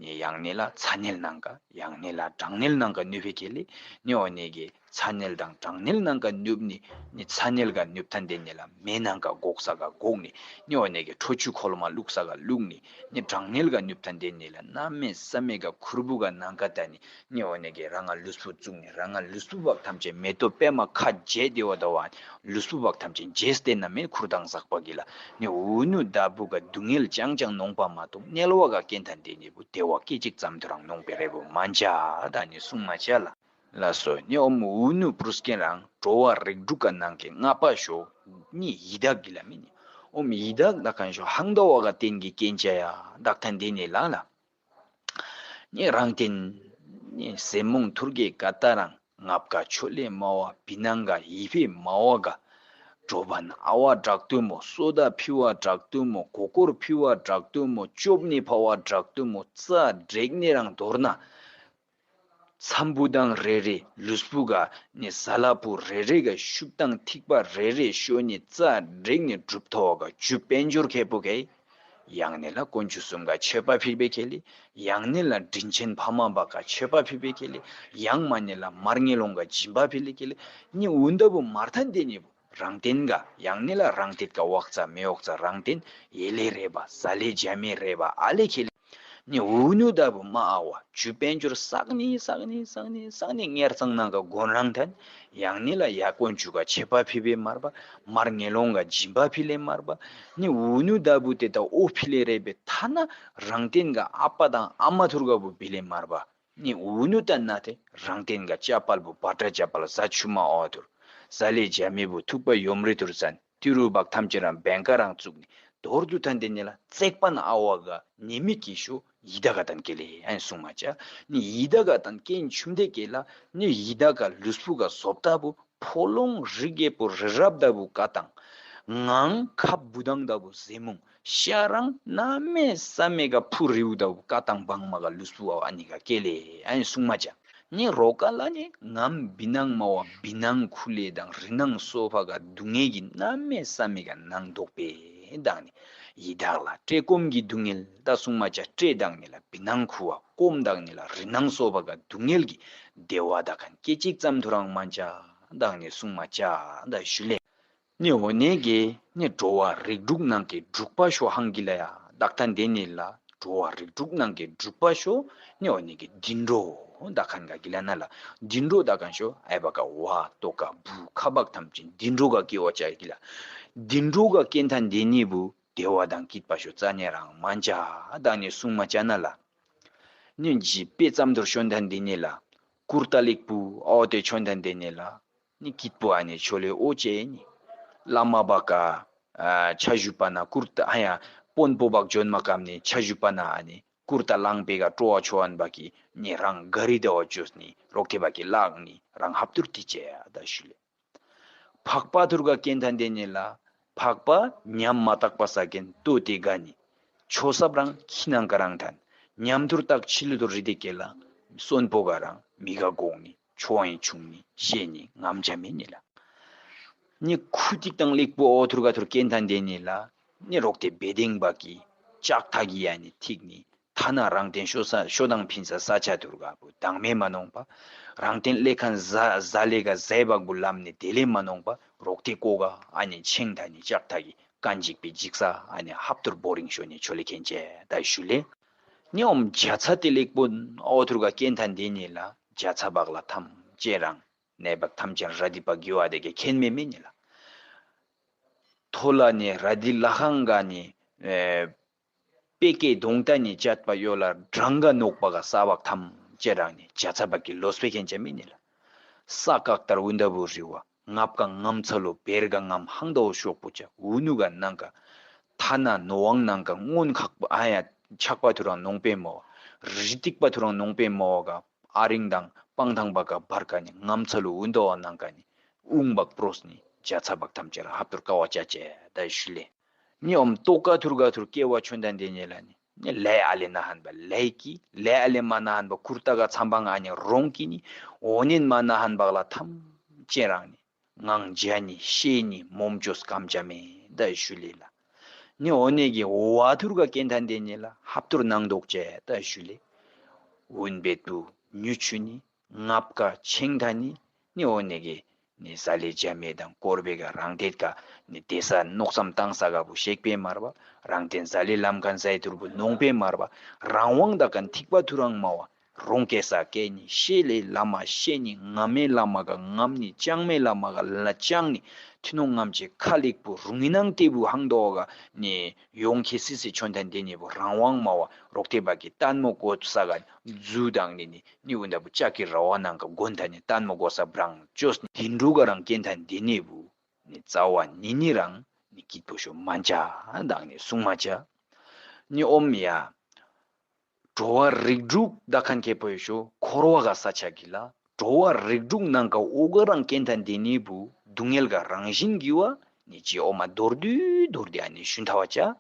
ནི་ཡང་ནི་ལ་ཚ་དམྱལ་ནང་ག་ཡང་ནི་ལ་གྲང་དམྱལ་ནང་ག་ནུབ་པེ་ཁེ་ལེ། ནི་འོ་ནེ་གི་ཚ་དམྱལ་དང་གྲང་དམྱལ་ནང་ག་ནུབ་ནི། ནི་ཚ་དམྱལ་ག་ནུབ་ཐན་དེ་ནེ་ལ་མེ་ནང་ག་འགོག་ས་ག་འགོག་ནི། ནི་འོ་ནེ་གི་ཁྲོ་ཆུ་ཁོལ་མ་བླུགས་ས་ག་བླུགས་ནི། ནི་གྲང་དམྱལ་ག་ནུབ་ཐན་དེ་ནེ་ལ་གནམ་མེད་ས་མེད་ག་ཁུར་བུ་ག་ནང་ག་ད་ནི། ནི་འོ་ནེ་གི་རང་ང་ལུས་པོ་བཙུགས་ནི་རང་ང་ལུས་པོ་བག་ཐམས་ཅད་མེ་ཏོག་པད་མ་ཁ་རྗེ་དེ་བ་ད་བ། ལུས་པོ་བག་ཐམས་ཅད་རྗེས་བསྟན་ན་མེ་ཁུར་དང་ཟག་པ་གི་ལ། ནི་འུ་ནུ་ད་བུ་ག་སྡུག་བསྔལ་ཅང་ཅང་ནོང་པ་མ་གཏོགས་དམྱལ་བ་ག་སྐྱེ་མཐའ་དེ་ནེ་བུ་བདེ་བ་སྐད་ཅིག་ཙམ་དུ་རང་ནོང་པེ་རེ་བུ་མ་འཇའ་ད་ནི་གསུང་མ་ཅ་ལ། ལ་སོ། ནི་ཨོམ་འུ་ནུ་པུ་རུས་ཀེན་རང་འགྲོ་བ་རིགས་དྲུག་ག་ནང་གི་ལྔ་པ་ཤོ། ནི་ཡི་དྭགས་གི་ལ་མེ་ནི། ཨོམ་ཡི་དྭགས་ད་ཁན་ཤོ་ཧང་ད་བ་ག་བརྟེན་གི་སྐྱེན་ཅ་ཡ་དག་ཐན་དེ་ནེ་ལ་ལ། ནི་རང་བརྟེན། ནི་ཟེ་མོང་ཐུར་གེ་ག་ད་རང་ངབ་ག་ཆོ་ལེ་མ་བ་བི་ནང་ག་ཡི་ཕེ་མ་བ་ག་གྲོ་བན་ཨ་བ་དྲག་ཏུ་མོ་སོ་ད་ཕི་བ་དྲག་ཏུ་མོ་གོ་ཀོར་ཕི་བ་དྲག་ཏུ་མོ་ཅོབ་ནི་ཕ་བ་དྲག་ཏུ་མོ་རྩ་དྲེག་ནི་རང་མདོར་ན། ཚམ་བུ་དང་རེ་རེ་ལུས་པོ་ག་ནི་ཟ་ལ་པུ་རེ་རེ་ག་ཤུབ་དང་ཐིགས་པ་རེ་རེ་ཤོ་ནི་རྩ་དྲེག་ནི་གྲུབ་ཐོ་བ་ག་ཇུ་དཔལ་འབྱོར་ཁེ་པོ་གེ། ཡང་ནི་ལ་དཀོན་མཆོག་གསུམ་ག་མཆོད་པ་ཕུལ་བེ་ཁེ་ལེ། ཡང་ནི་ལ་དྲིན་ཆེན་ཕ་མ་བག་ག་མཆོད་པ་ཕུལ་བེ་ཁེ་ལེ། ཡང་མ་ནི་ལ་མར་ངེ་ལོང་ག་སྦྱིན་པ་ཕུལ་ལེ་ཁེ་ལེ། ནི་འུ་ད་བུ་མར་ཐན་དེ་ནེ་བུ་རང་བརྟེན་ག་ཡང་ནི་ལ་རང་བརྟེན་ག་བག་ཙ་མེ་བག་ཙ་རང་བརྟེན་ཡེ་ལེ་རེ་བ་ཟ་ལེ་ཇ་མེ་རེ་བ་ཨ་ལེ་ཁེ་ལེ། ནི་འུ་ནུ་ལྟ་བུ་མ་ཨ་བ་ཇུ་དཔལ་འབྱོར་བསགས་ནི་བསགས་ནི་བསགས་ནི་བསགས་ནི་ངེར་ཚང་ནང་ག་གོན་རང་ཐན། ཡང་ནི་ལ་ཡ་ཀོན་ཇུ་ག་ཆད་པ་ཕི་བེ་མར་བ་མར་ངེ་ལོང་ག་སྦྱིན་པ་ཕི་ལེ་མར་བ། ནི་འུ་ནུ་ལྟ་བུ་དེ་ད་ཨོ་ཕི་ལེ་རེ་བེ་ཐ་ན་རང་བརྟེན་ག་ཨ་པ་དང་ཨ་མ་ཐུར་ག་བུ་བི་ལེ་མར་བ། ནི་འུ་ནུ་ལྟ་ན་དེ་རང་བརྟེན་ག་ཅ་པལ་བུ་བ་ཏྲ་ཅ་པལ་ཟ་ཆུ་མ་ཨོ་ཐུར། ཟ་ལེ་ཇ་མེ་བུ་ཐུག་པ་ཡོམ་རེ་ཐུར་ཟན། ཏི་རུ་བག་ཐམས་ཅད་རང་བེང་ཀ་རང་བཙུགས་ནས་དོར་དུ་ཐན་དེ་ནི་ལ་བརྩེགས་པ་ན་ཨ་བ་ག་ཉེ་མི་གི་ཤོ་ཡི་དྭགས་ག་དན་ཀེ་ལེ་ཨན་གསུང་མ་ཅ། ནི་ཡི་དྭགས་ག་དན་ཀེན་ཆུམ་དེ་ཀེ་ལ་ནི་ཡི་དྭགས་ག་ལུས་པོ་ག་བཟོ་ལྟ་བུ་ཕོ་ལོང་རི་རྒྱལ་པོ་རི་རབ་ལྟ་བུ་ཀ་དང་། ངང་ཁབ་བུ་དང་ལྟ་བུ་ཟེ་མུང་ཤ་རང་གནམ་མེད་ས་མེད་ག་ཕུ་རིའུ་ལྟ་བུ་ཀ་དང་བང་མ་ག་ལུས་པོ་བ་ཨ་ནི་ག་ཀེ་ལེ་ཨན་གསུང་མ་ཅ། ནི་རོ་ཀ་ལ་ནི་ངམ་བི་ནང་མ་བ་བི་ནང་ཁུ་ལེ་དང་རི་ནང་སོ་ཕ་ག་སྡུག་བསྔལ་གྱི་གནམ་མེད་ས་མེད་ག་ནང་དོག་པེ་དང་ནི་ཡི་དྭགས་ལ་བཀྲེས་སྐོམ་གྱི་སྡུག་བསྔལ་ད་གསུང་མ་ཅ། བཀྲེས་དང་ནི་ལ་བི་ནང་ཁུ་བ་སྐོམ་དང་ནི་ལ་རི་ནང་སོ་ཕ་ག་སྡུག་བསྔལ་གྱི་བདེ་བ་ད་གན་སྐད་ཅིག་ཙམ་དུ་རང་མ་ཅ་དང་ནི་གསུང་མ་ཅ་ད་ཞུ་ལེ། ནི་འོ་ནེ་གེ་ནི་འགྲོ་བ་རིགས་དྲུག་ནང་གི་དྲུག་པ་ཤོ་ཧང་གི་ལ་ཡ་དག་ཐ་འདི་ནི་ལ་འགྲོ་བ་རིགས་དྲུག་ནང་གི་དྲུག་པ་ཤོ་ནི་འོ་ནེ་གེ་དིན་འགྲོ་དག་ཁན་ག་གི་ལ་ན་ལ་དིན་འགྲོ་དག་ཁན་ཤོ་ཨའི་བ་ཀ་བ་ཏོ་ཀ་བུ་ཁ་བག་ཐམས་ཅད་དིན་འགྲོ་ག་ཀེ་བ་ཅ་གི་ལ། དིན་འགྲོ་ག་ཀེན་ཐ་འདི་ནི་བུ་བདེ་བ་དང་སྐྱིད་པ་ཤོ་རྩ་ནས་རང་མ་ཅ་དག་ནི་གསུང་མ་ཅ་ན་ལ། ནི་ཇི་པེ་ཙམ་དུར་ཤོན་ཐ་འདི་ནི་ལ་ཀུར་ཏ་ལིག་པུ་ཨོ་ཏེ་ཆོན་ཐ་འདི་ནི་ལ། ནི་སྐྱིད་པོ་ཨ་ནི་ཆོ་ལེ་ཨོ་ཅེ་ནི། བླ་མ་བ་ཀ་ཨ་ཆ་ཞུ་པ་ན་ཀུར་ཏ་ཨ་ཡ་དཔོན་པོ་བག་ཇོན་མ་ཀམ་ནི་ཆ་ཞུ་པ་ན་ཨ་ནི་ཀུར་ཏ་ལང་པེ་ག་ཀྲོ་བ་ཆོ་ཨན་བ་ཀི་ནི་རང་ག་རི་ད་བ་ཅོས་ནི་རོག་ཐེ་བ་ཀི་ལག་ནི་རང་ཧབ་ཏུར་ཏི་ཅེ་ཨ་ད་ཞུ་ལེ། འཕགས་པ་ཐུར་ག་ཀེན་ཐན་དེ་ཉིད་ལ། འཕགས་པ་ཉམ་མ་ཐག་པ་ས་ཀེན་ཏོ་ཏེ་ག་ནི། ཆོས་སབ་རང་ཁྱི་ནང་ག་རང་ཐན། ཉམ་ཐུར་ཏག་ཕྱི་ལུ་ཐུར་རི་དེ་ཀེ་ལ། གསོན་པོ་ག་རང་མི་ག་གོང་ནི་ཆོ་ཡིན་ཆུང་ནི་ཤེས་ནི་ངམ་ཆ་མེད་ནི་ལ། ནི་ཁུ་ཏིག་དང་ལེགས་པོ་ཨོ་ཐུར་ག་ཐུར་ཀེན་ཐན་དེ་ཉིད་ལ། ནི་རོག་ཏེ་བེ་དེང་བ་ཀི་ལྕགས་ཐག་གི་ཡ་ནི་ཐིག་ནི། ཐ་ན་རང་བརྟེན་ཤོ་ས་ཤོ་དང་ཕིན་ས་ས་ཆ་དུར་ག་བུ་དང་མེ་མ་ནོང་པ། རང་བརྟེན་ལེ་ཁན་ཟ་ཟ་ལེ་ག་ཟའི་བག་བུ་ལམ་ནི་དེ་ལེ་མ་ནོང་པ། རོག་ཏེ་ཀོ་ག་ཨ་ནི་ཆེང་ཐ་ནི་ལྕགས་ཐ་གི་ཀན་འཇིག་པའི་འཇིག་ས་ཨ་ནི་ཧབ་ཏུར་བོ་རིང་ཤོ་ནི་ཆོ་ལེ་ཁན་ཅེ་ད་ཞུ་ལེ། ཉོམ་ཇ་ཚ་ཏེ་ལེགས་པོ་ཨོ་ཐུར་ག་ཀེན་ཐན་དེ་ཉིད་ལ་ཇ་ཚ་བག་ལ་ཐམ་ཅེ་རང་ནེ་བག་ཐམ་ཅེ་ར་དི་པ་གི་བ་དེ་གེ་ཁེན་མེ་མེ་ཉི་ལ། ཐོ་ལ་ནི་ར་དི་ལ་ཧང་ག་ནི་ཨེ། པེ་ཀེ་གདོང་ལྟ་ནི་བཅད་པ་ཡོད་ལ་གྲང་ག་ནོག་པ་ག་ས་བག་ཐམ་ཅེ་རང་ནི་ཇ་ཚ་བག་གི་ལོ་སྤེ་ཁན་ཅེ་མི་ནི་ལ། ས་བཀག་ལྟར་འུན་ད་བུ་རི་བ་ངབ་ག་ངམ་ཚ་ལོ་བེར་ག་ངམ་ཧང་ད་བོ་ཤོག་པོ་ཅ་འུ་ནུ་ག་ནང་ག་ཐ་ན་ནོ་ཝང་ནང་ག་སྔོན་ཁག་པ་ཨ་ཡ་ཆག་པ་ཐུ་རང་ནོང་པེ་མོ་རི་ཏིག་པ་ཐུ་རང་ནོང་པེ་མོ་ག་ཨ་རིང་དང་སྤང་ཐང་བག་ག་བར་ག་ནི་ངམ་ཚ་ལོ་འུན་ད་བ་ནང་ག་ནི་ཨུང་བག་པྲོས་ནི་ཇ་ཚ་བག་ཐམ་ཅེ་ར་ཧབ་ཏུར་ཀ་བ་ཅ་ཅེ་ད་ཞུ་ལེ། ཉོམ་ཏོ་ཀ་ཐུར་ག་ཐུར་ཀེ་བ་ཆོན་ཐན་དེ་ཉེ་ལ་ནི། ནི་ལེ་ཨ་ལེ་ན་ཧན་པ་ལེ་ཀི། ལེ་ཨ་ལེ་མ་ན་ཧན་པ་ཀུར་ཏ་ག་ཚམ་པ་ང་ནི་རོང་ཀི་ནི། འོ་ནིན་མ་ན་ཧན་པ་ལ་ཐམ་ཅེ་རང་ནི། ངང་ཇ་ནི་ཤེས་ནི་མོམ་ཅོས་ཀམ་ཅ་མེ་ད་ཞུ་ལེ་ལ། ནི་འོ་ནེ་གི་བ་ཐུར་ག་ཀེན་ཐན་དེ་ཉེ་ལ་ཧབ་ཐུར་ནང་དོག་ཅེ་ད་ཞུ་ལེ། འུན་བེ་ཏུ་ཉུ་ཆུ་ནི། ངབ་ཀ་ཆེང་ཐ་ནི། ནི་འོ་ནེ་གི། ནི་ཟ་ལེ་ཇ་མེ་དང་ཀོར་བེ་ག་རང་དེད་ཀ་ནི་དེ་ས་ནོག་སམ་ཏང་ས་ག་བུ་ཤེག་པེ་མར་བ། རང་དེན་ཟ་ལེ་ལམ་ཁན་ཟའི་ཐུར་བུ་ནོང་པེ་མར་བ། རང་དབང་དག་ཁན་ཐིག་པ་ཐུ་རང་མ་བ། རོང་ཀེ་ས་ཀེ་ནི་ཤེ་ལེ་ལ་མ་ཤེ་ནི་ང་མེ་ལ་མ་ག་ངམ་ནི་ཅང་མེ་ལ་མ་ག་ལ་ཅང་ནི་ཐི་ནོ་ངམ་ཅེ་ཁ་ལེག་བུ་རུང་ངི་ནང་ཏེ་བུ་ཧང་དོ་ག་ནི་ཡོང་ཁེ་སི་སི་ཆོན་ཐན་དེ་ནི་བུ་རང་དབང་མ་བ་རོག་ཏེ་བ་གི་ཏན་མོ་གོ་ས་ག་ཛུ་དང་ནི་ནི། ནི་འུ་ད་བུ་ལྕགས་ཀྱི་ར་བ་ནང་ག་དགོན་ཐ་ནི་ཏན་མོ་གོ་ས་བྲང་ཅོས་ནི་དིན་རུ་ག་རང་ཀེན་ཐ་འདི་ནི་བུ་ནི་རྩ་བ་ནི་ནི་རང་ནི་སྐྱིད་པོ་ཤོ་མ་ཅ་དང་ནི་གསུང་མ་ཅ། ནི་ཨོམ་ཡ། འགྲོ་བ་རིགས་དྲུག་ད་ཁན་ཁེ་པོ་ཤོ་འཁོར་བ་ག་ས་ཆ་གི་ལ་འགྲོ་བ་རིགས་དྲུག་ནང་ག་འོ་ག་རང་ཀེན་ཐ་འདི་ནི་བུ་སྡུག་བསྔལ་ག་རང་བཞིན་གི་བ་ནི་ཅི་ཨོ་མ་མདོར་བསྡུས་མདོར་བསྡུས་ཨ་ནི་ཤུན་ཐ་བ་ཅ།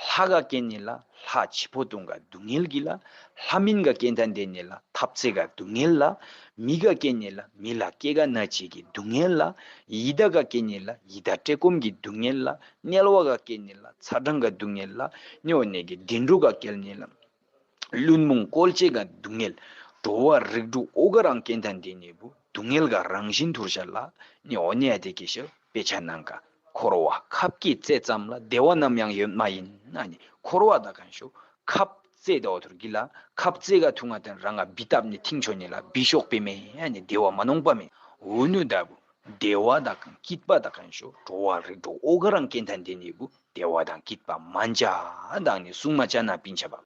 ལྷ་ག་ཀེ་ནི་ལ་ལྷ་ཆི་ཕོ་ཏུང་ག་སྡུག་བསྔལ་གི་ལ། ལྷ་མིན་ག་ཀེ་ཐན་དེ་ནི་ལ་ཐབ་ཚེ་ག་སྡུག་བསྔལ་ལ། མི་ག་ཀེ་ནི་ལ་མི་ལ་སྐྱེ་ག་ན་ཆེ་གི་སྡུག་བསྔལ་ལ། ཡི་དྭགས་ག་ཀེ་ནི་ལ་ཡི་དྭགས་བཀྲེས་སྐོམ་གི་སྡུག་བསྔལ་ལ། དམྱལ་བ་ག་ཀེ་ནི་ལ་ཚ་གྲང་ག་སྡུག་བསྔལ་ལ། ནི་འོ་ནེ་གི་དིན་རུ་ག་ཀེ་ནི་ལ་བླུན་རྨོངས་བཀོལ་བྱེད་ག་སྡུག་བསྔལ། འགྲོ་བ་རིགས་དྲུག་འོ་ག་རང་ཀེ་ཐན་དེ་ནི་བུ་སྡུག་བསྔལ་ག་རང་བཞིན་ཐུར་ཤ་ལ། ནི་འོ་ནེ་ཡ་དེ་ཀེ་ཤ་དཔེ་ཆ་ནང་ག་འཁོར་བ་ཁབ་ཀྱི་རྩེ་ཙམ་ལ་བདེ་བ་ནམ་ཡང་ཡོད་མ་ཡིན་ན་ནི་འཁོར་བ་ད་ཁན་ཤོ་ཁབ་ རྩེ་ད་འོ་ཐུར་གི་ལ་ཁབ་རྩེ་ག་ཐུང་ང་དན་རང་ང་བི་ཏབ་ནི་ཐིང་ཆོ་ནི་ལ་བི་ཤོག་པེ་མེ་ཡ་ནི་དེ་བ་མ་ནོང་པ་མེ། འུ་ནུ་ད་བུ་དེ་བ་ད་གང་སྐྱིད་པ་ད་གང་ཤོ་འགྲོ་བ་རིགས་དྲུག་ཨོ་ག་རང་སྐྱེ་མཐའ་འདི་ནི་བུ་དེ་བ་དང་སྐྱིད་པ་མ་འཇའ་དང་ནི་གསུང་མ་ཅ་ན་པིན་ཆ་བ།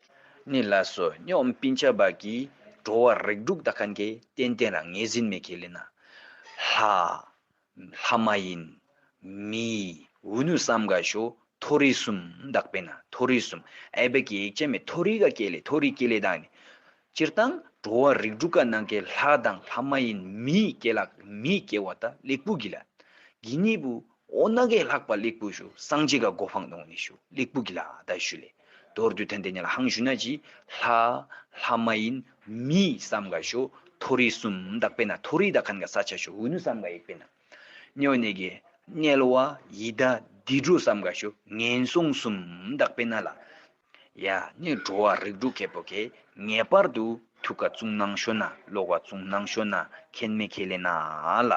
ནི་ལ་སོ་ཉོམ་པིན་ཆ་བ་གི་འགྲོ་བ་རིགས་དྲུག་ད་གང་གི་ཏན་ཏན་རང་ངེས་ཟིན་མེ་ཁེ་ལེ་ན། ལྷ། ལྷ་མ་ཡིན། མི། འུ་ནུ་བསམ་ག་ཤོ་མཐོ་རིས་གསུམ་དག་པེ་ན་མཐོ་རིས་གསུམ། ཨེ་བེ་ཀི་ཡིག་ཆ་མེ་མཐོ་རིས་ག་ཀེ་ལེ་མཐོ་རིས་ཀེ་ལེ་དང་ནི། སྤྱིར་བཏང་འགྲོ་བ་རིགས་དྲུག་ག་ནང་གི་ལྷ་དང་ལྷ་མ་ཡིན་མི་ཀེ་ལ་མི་ཀེ་བ་ད་ལེགས་པོ་གི་ལ། གི་ནི་བུ་ཨོ་ན་གེ་ལྷག་པ་ལེགས་པོ་ཤོ་སངས་རྒྱས་ག་གོ་འཕང་གཏོང་ནི་ཤོ་ལེགས་པོ་གི་ལ་ད་ཤུ་ལེ། མདོར་བསྡུས་ཐན་ཏེ་ནི་ལ་ཧང་ཞུ་ན་ཅི། ལྷ། ལྷ་མ་ཡིན། མི་བསམ་ག་ཤོ་མཐོ་རིས་གསུམ་དག་པེ་ན་མཐོ་རིས་དག་ཁན་ག་ས་ཆ་ཤོ་འུ་ནུ་བསམ་ག་ཡིག་པེ་ན། ཉོ་ནེ་གི་དམྱལ་བ་ཡི་དྭགས་སྡིག་སྒྲིབ་བསམ་ག་ཤོ་ངན་སོང་གསུམ་དག་པེ་ན་ལ། ཡ་ནི་འགྲོ་བ་རིགས་དྲུག་ཁེ་པོ་ཁེ་ངེས་པར་དུ་ཐུགས་ཀ་བཙུན་ནང་ཤོ་ན་ལོག་ག་བཙུན་ནང་ཤོ་ན་ཁེན་མེ་ཁེ་ལེ་ན་ལ།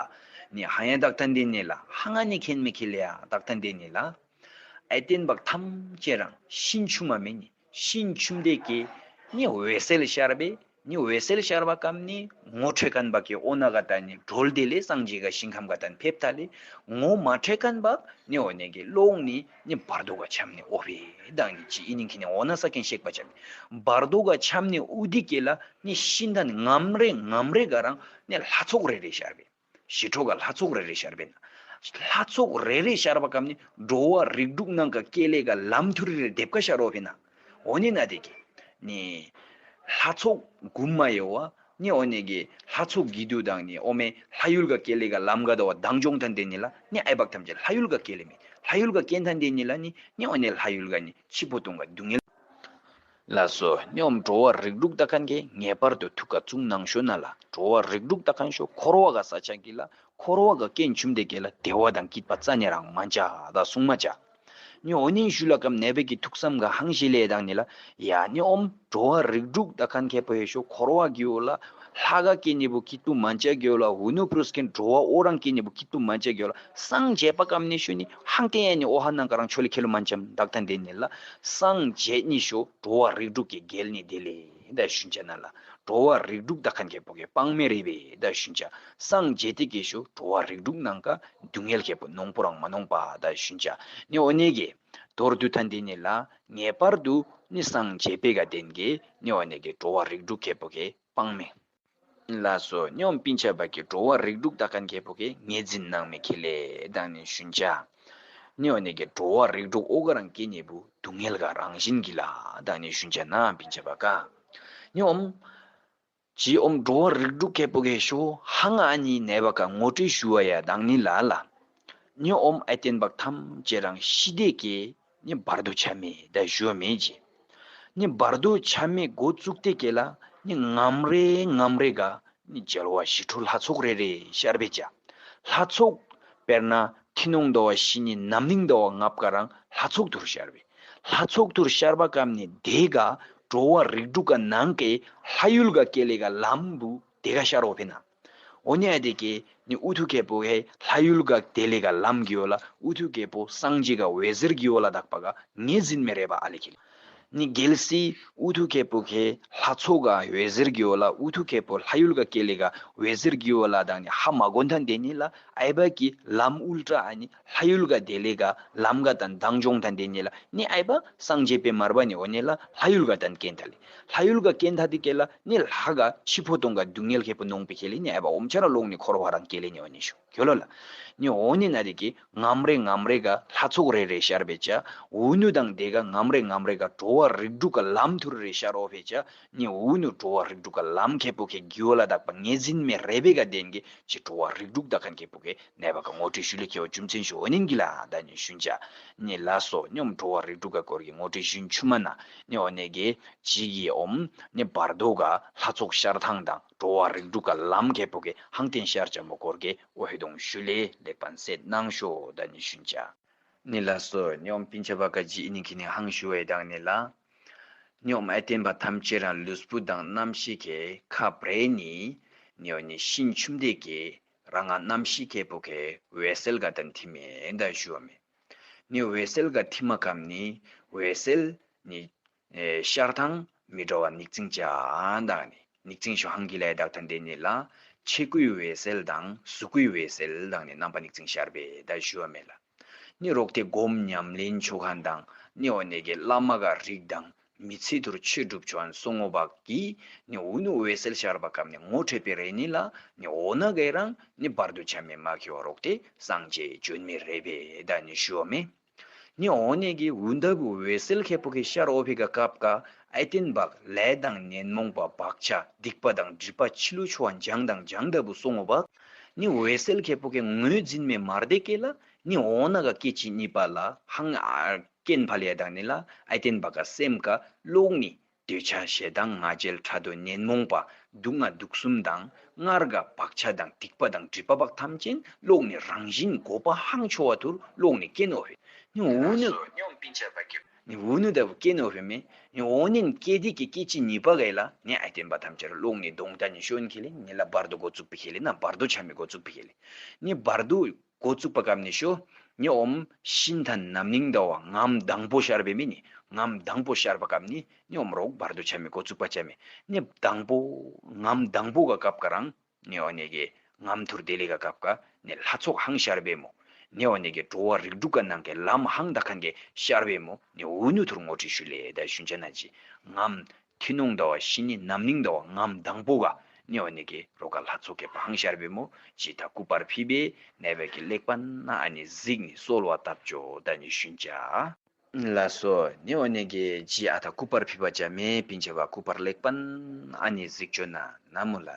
ནི་ཧ་ཡ་དག་ཐན་ཏེ་ནི་ལ་ཧ་ང་ནི་ཁེན་མེ་ཁེ་ལེ་ཡ་དག་ཐན་ཏེ་ནི་ལ། ཨེ་ཏེན་བག་ཐམས་ཅད་རང་ཤིན་ཆུ་མ་མེ་ནི་ཤིན་ཆུམ་དེ་ཀེ་ནི་འོད་གསལ་ཤར་བེ་ནི་འོད་གསལ་ཤར་བ་ཀམ་ནི་ངོ་འཕྲོད་ཁན་བག་གི་ཨོ་ན་ག་ཏ་ནི་གྲོལ་དེ་ལེ་སངས་རྒྱས་ག་ཞིང་ཁམས་ག་ཏན་ཕེབས་ཐ་ལེ་ངོ་མ་འཕྲོད་ཁན་བག་ནི་འོ་ནེ་གི་ལོག་ནི་ནི་བར་དོ་ག་ཆམ་ནི་ཨོ་བེ་དང་ནི་ཅི་ཨི་ནི་ཁི་ནི་འོ་ན་ས་ཁེན་ཤེག་པ་ཆམ་ནི་བར་དོ་ག་ཆམ་ནི་ཨུ་དི་ཀེ་ལ་ནི་ཤིན་ཐན་ངམ་རེ་ངམ་རེ་ག་རང་ནི་ལྷ་ཚོགས་རེ་རེ་ཤར་བེ། ཞི་ཁྲོ་ག་ལྷ་ཚོགས་རེ་རེ་ཤར་བེ་ན། ལྷ་ཚོགས་རེ་རེ་ཤར་བ་ཀམ་ནི་འགྲོ་བ་རིགས་དྲུག་ནང་ག་ཀེ་ལེ་ག་ལམ་ཐུར་རེ་རེ་དེབ་ཀ་ཤར་རོ་བེ་ན། འོ་ནི་ན་དེ་ཀེ། ནི། ལྷ་ཚོགས་གུམ་མ་ཡོ་བ། ནི་འོ་ནེ་གི་ལྷ་ཚོགས་གི་དུ་དང་ནི་འོ་མེ་ལྷ་ཡུལ་ག་ཀེ་ལེ་ག་ལམ་ག་དོ་བ་དང་ཇོང་ཐན་ཏེ་ནི་ལ་ནི་ཨའི་བག་ཐམས་ཅད་ལྷ་ཡུལ་ག་ཀེ་ལེ་མེ་ལྷ་ཡུལ་ག་ཀེན་ཐན་ཏེ་ནི་ལ་ནི་ནི་འོ་ནེ་ལྷ་ཡུལ་ག་ནི་ཆི་པོ་ཏོང་ག་སྡུག་བསྔལ། ལ་སོ་སྙོམས་འགྲོ་བ་རིགས་དྲུག་ད་ཁན་གེ་ངེས་པར་དུ་ཐུགས་ཀ་བཙུགས་ནང་ཤོ་ན་ལ་འགྲོ་བ་རིགས་དྲུག་ད་ཁན་ཤོ་འཁོར་བ་ག་ས་ཆ་གི་ལ་འཁོར་བ་ག་རྐྱེན་བྱུང་དེ་གེ་ལ་བདེ་བ་དང་སྐྱིད་པ་རྩ་ནས་རང་མ་འཇག་ད་གསུང་མ་འཇག་ནི་འོ་ནི་ཞུ་ལ་ཀམ་ནེ་བེ་གི་ཐུགས་བསམ་ག་ཧང་ཞི་ལེ་དང་ནི་ལ་ཡ་ནི་ཨོམ་འགྲོ་བ་རིགས་དྲུག་ད་ཁན་ཁེ་པོ་ཧེ་ཤོ་འཁོར་བ་གི་འོ་ལ་ལྷ་ག་སྐྱེ་ནི་བུ་སྐྱིད་པོ་མ་འཇག་གི་འོ་ལ་འུ་ནུ་པྲུས་ཀིན་འགྲོ་བ་འོ་རང་སྐྱེ་ནི་བུ་སྐྱིད་པོ་མ་འཇག་གི་འོ་ལ་སངས་རྒྱས་པ་ཀམ་ནི་ཤོ་ནི་ཧང་ཏེ་ཡ་ནི་འོ་ཧ་ནང་ག་རང་ཆོ་ལི་ཁེ་ལུ་མ་འཇམ་དག་ཐན་དེ་ནི་ལ། སངས་རྒྱས་ནི་ཤོ་འགྲོ་བ་རིགས་དྲུག་གི་རྒྱལ་ནི་དེ་ལེ་ད་ཞུན་ཆ་ན་ལ། འགྲོ་བ་རིགས་དྲུག་ད་ཁན་ཁེ་པོ་གེ་སྤང་མེ་རེ་བེ་ད་ཞུན་ཆ། སངས་རྒྱས་ཏེ་གེ་ཤོ་འགྲོ་བ་རིགས་དྲུག་ནང་ག་སྡུག་བསྔལ་ཁེ་པོ་ནོང་པོ་རང་མ་ནོང་པ་ད་ཞུན་ཆ། ནི་འོ་ནེ་གེ་མདོར་བསྡུས་ཐན་དེ་ནི་ལ་ངེས་པར་དུ་ནི་སངས་རྒྱས་པེ་ག་དེན་གེ་ནི་འོ་ནེ་གེ་འགྲོ་བ་རིགས་དྲུག་ཁེ་པོ་གེ་སྤང་མེ། ལ་སོ་སྙོམས་པིན་ཆ་བ་གི་འགྲོ་བ་རིགས་དྲུག་ད་ཁན་ཁེ་པོ་གེ་ངེས་འཛིན་ནང་མེ་ཁེ་ལེ་དང་ནི་ཞུན་ཆ། ནི་འོ་ནེ་གེ་འགྲོ་བ་རིགས་དྲུག་ཨོ་ག་རང་སྐྱེ་ནི་བུ་སྡུག་བསྔལ་ག་རང་བཞིན་གི་ལ་དང་ནི་ཞུན་ཆ་ན་པིན་ཆ་བ་ག། ནི་ཨོམ། ཇི་ཨོམ་འགྲོ་བ་རིགས་དྲུག་ཁེ་པོ་གེ་ཤོ་ཧང་ཨ་ནི་ནེ་བ་ག་ངོ་སྤྲོད་ཞུ་བ་ཡ་དང་ནི་ལ་ལ། ནི་ཨོམ་ཨ་ཏེན་བག་ཐམས་ཅད་རང་ཤི་དེ་གེ་ནི་བར་དོ་ཆ་མེ་ད་ཞུ་བ་མེ་ཇི། ནི་བར་དོ་ཆ་མེ་འགོ་བཙུགས་ཏེ་གེ་ལ་ནི་ངམ་རེ་ངམ་རེ་ག་ནི་རྒྱལ་བ་ཞི་ཁྲོ་ལྷ་ཚོགས་རེ་རེ་ཤར་བེ་ཅ། ལྷ་ཚོགས་དཔེར་ན་ཐི་ནོང་དོ་བ་ཤི་ནི་ནམ་ནིང་དོ་བ་ངབ་ག་རང་ལྷ་ཚོགས་ཐུར་ཤར་བེ། ལྷ་ཚོགས་ཐུར་ཤར་བ་ཀམ་ནི་དེ་ག་འགྲོ་བ་རིགས་དྲུག་ག་ནང་གེ་ལྷ་ཡུལ་ག་ཀེ་ལེ་ག་ལམ་བུ་དེ་ག་ཤར་རོ་བེ་ན། འོ་ནི་ཨ་དེ་ཀེ་ནི་ཨུ་ཐུ་ཁེ་པོ་ཧེ་ལྷ་ཡུལ་ག་དེ་ལེ་ག་ལམ་གི་འོ་ལ་ཨུ་ཐུ་ཁེ་པོ་སངས་རྒྱས་ག་འོད་ཟེར་གི་འོ་ལ་དག་པ་ག་ངེས་འཛིན་མེ་རེ་བ་ཨ་ལེ་ཁེ་ལེ། ནི་རྒྱལ་སྲས་ཨུ་ཐུ་ཁེ་པོ་ཁེ་ལྷ་ཚོགས་ག་འོད་ཟེར་གི་འོ་ལ་ཨུ་ཐུ་ཁེ་པོ་ལྷ་ཡུལ་ག་ཀེ་ལེ་ག་འོད་ཟེར་གི་འོ་ལ་དང་ནི་ཧ་མ་གོན་ཐན་དེ་ནི་ལ་ཨའི་བ་གི་ལམ་ཨུལ་ཏྲ་ཨ་ནི་ལྷ་ཡུལ་ག་དེ་ལེ་ག་ལམ་ག་དང་དང་འཇོང་ཐན་དེ་ནི་ལ་ནི་ཨའི་བ་སངས་རྒྱས་པེ་མར་བ་ནི་འོ་ནི་ལ་ལྷ་ཡུལ་ག་དང་ཀེན་ཐ་ལེ། ལྷ་ཡུལ་ག་ཀེན་ཐ་དི་ཀེ་ལ་ནི་ལྷ་ག་ཤི་ཕོ་ཏོང་ག་སྡུག་བསྔལ་ཁེ་པོ་ནོང་པེ་ཁེ་ལེ་ནི་ཨའི་བ་ཨོམ་ཆ་ར་ལོང་ནི་འཁོར་བ་རང་ཀེ་ལེ་ནི་འོ་ནི་ཤོ་ཁྱོ་ལོ་ལ། ནི་འོ་ནི་ན་དི་ཀེ་ངམ་རེ་ངམ་རེ་ག་ལྷ་ཚོགས་རེ་རེ་ཤར་བེ་ཅ། འུ་ནུ་དང་དེ་ག་ངམ་རེ་ངམ་རེ་ག་འགྲོ་བ་རིགས་དྲུག་ག་ལམ་ཐུར་རེ་ཤར་རོ་བེ་ཅ། ནི་འུ་ནུ་འགྲོ་བ་རིགས་དྲུག་ག་ལམ་ཁེ་པོ་ཁེ་གི་འོ་ལ་དག་པ་ངེས་འཛིན་མེ་རེ་བེ་ག་དེན་གེ་ཅི་འགྲོ་བ་རིགས་དྲུག་ད་ཁན་ཁེ་པོ་ཁེ་ནེ་བ་ག་ངོ་སྤྲོད་ཞུ་ལེ་ཁེ་བ་ཅུམ་ཚན་ཞུ་འོ་ནིན་གི་ལ་ད་ནི་ཞུན་ཅ། ནི་ལ་སོ་སྙོམས་འགྲོ་བ་རིགས་དྲུག་ག་སྐོར་གི་ངོ་སྤྲོད་ཞུན་ཆུ་མ་ན་ནི་འོ་ནེ་གེ་ཅི་གི་ཨོམ་ནི་བར་དོ་ག་ལྷ་ཚོགས་ཤར་ཐང་དང་འགྲོ་བ་རིགས་དྲུག་ག་ལམ་ཁེ་པོ་ཁེ་ཧང་ཏེན་ཤར་ཅ་མོ་སྐོར་གེ་འོ་ཧེ་དོང་ཞུ་ལེ་ལེགས་པན་སེད་ནང་ཤོ་ད་ནི་ཞུན་ཅ། ནི་ལ་སོ་སྙོམས་པིན་ཆ་བ་ཀ་ཇི་ཨི་ནི་ཁི་ནི་ཧང་ཞུ་བའི་དང་ནི་ལ། སྙོམས་ཨ་བརྟན་པ་ཐམས་ཅད་རང་ལུས་པོ་དང་རྣམ་ཤེས་ཁེ་ཁ་བྲལ་ནི། ནི་འོ་ནི་ཤིན་ཆུམ་དེ་ཀེ་རང་ང་རྣམ་ཤེས་ཁེ་པོ་ཁེ་འོད་གསལ་ག་དང་ཐི་མེ་ད་ཞུ་བ་མེ། ནི་འོད་གསལ་ག་ཐི་མ་ཀམ་ནི་འོད་གསལ་ནི་ཨེ་ཤར་ཐང་ མི་འགྲོ་བ་ཉིག་ཙིང་བྱ་དང་ནི་ཉིག་ཙིང་ཞོ་ཧང་གི་ལས་དག་ཐན་དེ་ནི་ལ་ཆེ་ཀུའི་འོད་གསལ་དང་གཟུགས་སྐུའི་འོད་གསལ་དང་ནི་རྣམ་པ་ཉིག་ཙིང་ཤར་བས་ད་ཞུ་བ་མེད་ལ། ནི་རོག་དེ་སྒོམ་ཉམས་ལེན་ཆོ་ཁན་དང་ནི་འོ་ནི་གི་བླ་མ་ག་རིགས་དང་མི་ཚེ་ཐུར་ཆོས་སྒྲུབ་ཆོ་ཨན་སོང་ངོ་བག་གི་ནི་འུ་ནུ་འོད་གསལ་ཤར་བ་ཀམ་ནི་ངོ་འཕྲོད་པའི་རེ་ནི་ལ་ནི་འོ་ན་གེ་རང་ནི་བར་དུ་ཆ་མེད་མ་ཁེ་བ་རོག་དེ་སངས་རྒྱས་བྱོན་མི་རེ་བས་ད་ནི་ཞུ་བ་མེད། ནི་འོ་ནི་གི་འུ་འདབ་བུ་འོད་གསལ་ཁེ་པོ་གི་ཤར་འོ་ཕི་ག་ཀབ་ཀ་ཨའི་ཏེན་བག་ལས་དང་ཉོན་མོངས་པ་བག་ཆགས་སྡིག་པ་དང་སྒྲིབ་པ་ཕྱི་ལུ་ཆོ་བ་འཇང་དང་འཇང་འདབ་བུ་སོང་ངོ་བག་ནི་འོད་གསལ་ཁེ་པོ་གི་ངོས་འཛིན་མེ་མར་དེ་ཀེ་ལ་ནི་འོ་ན་ག་སྐད་ཅིག་གཉིས་པ་ལ་ཧང་ཨ་རྐྱེན་ཕ་ལེ་དང་ནི་ལ་ཨའི་ཏེན་བག་ག་སེམས་ཀ་ལོག་ནི་འདོད་ཆགས་ཞེ་སྡང་ང་རྒྱལ་ཕྲག་དོག་ཉོན་མོངས་པ་སྡུག་བསྔལ་དུག་གསུམ་དང་སྔར་ག་བག་ཆགས་དང་སྡིག་པ་དང་སྒྲིབ་པ་བག་ཐམས་ཅད་ལོག་ནི་རང་བཞིན་གོ་པ་ཧང་ཆོ་བ་ཐུར་ལོག་ནི་སྐྱེ་ནོ་བེ། ནི་འུ་ནུ་ནི་འུ་ནུ་ད་བུ་སྐྱེ་ནོ་བེ་མེ། ནི་འོ་ནན་སྐྱེ་དི་གི་སྐྱེ་ཅི་ཉི་པ་གེ་ལ་ནི་ཨའི་ཏེན་བག་ཐམས་ཅད་ལོག་ནི་གདོང་ད་ནི་ཤོན་ཁེ་ལེ་ནི་ལ་བར་དུ་འགོ་བཙུགས་པི་ཁེ་ལེ་ན་བར་དུ་ཆ་མེ་འགོ་བཙུགས་པི་ཁེ་ལེ། ནི་བར་དུ་འགོ་བཙུགས་པ་ཀམ་ནི་ཤོ། ནི་འོམ་ཤིན་ཐན་ནམ་ནིང་ཟླ་བ་ངམ་དང་པོ་ཤར་བེ་མི་ནི་ངམ་དང་པོ་ཤར་བ་ཀམ་ནི་ནི་འོམ་རོག་བར་དུ་ཆ་མེ་འགོ་བཙུགས་པ་ཆ་མེ། ནི་དང་པོ་ངམ་དང་པོ་ག་ཀབ་ཀ་རང་ནི་འོ་ནི་གི་ངམ་ཐུར་དེ་ལེ་ག་ཀབ་ཀ་ནི་ལྷ་ཚོགས་ཧང་ཤར་བེ་མོ། ནི་འོ་ནི་གི་འགྲོ་བ་རིགས་དྲུག་ག་ནང་གི་ལམ་ཧང་ད་ཁན་གི་ཤར་བེ་མོ། ནི་འུ་ནུ་ཐུར་ངོ་ཁྲི་ཞུ་ལེ་ད་ཤུན་ཆ་ན་ཅི་ངམ་ཐུན་མོང་ཟླ་བ་ཤི་ནི་ནམ་ནིང་ཟླ་བ་ངམ་དང་པོ་ག་ནི་འོ་ནི་གི་རོ་ག་ལྷ་ཚོགས་ཀྱི་བང་ཤར་བེ་མོ་ཅི་ད་སྐུ་པར་ཕི་བེ་ནེ་བེ་གི་ལེགས་པ་ན་ཨ་ནི་གཟིགས་ནི་གསོལ་བ་བཏབ་ཅོ་ད་ནི་ཤུན་ཅ། ལ་སོ་ནི་འོ་ནི་གི་ཅི་ཨ་ད་སྐུ་པར་ཕི་བ་ཅ་མེ་པིན་ཆ་བ་སྐུ་པར་ལེགས་པ་ན་ཨ་ནི་གཟིགས་ཅོ་ན་ན་མོ་ལ།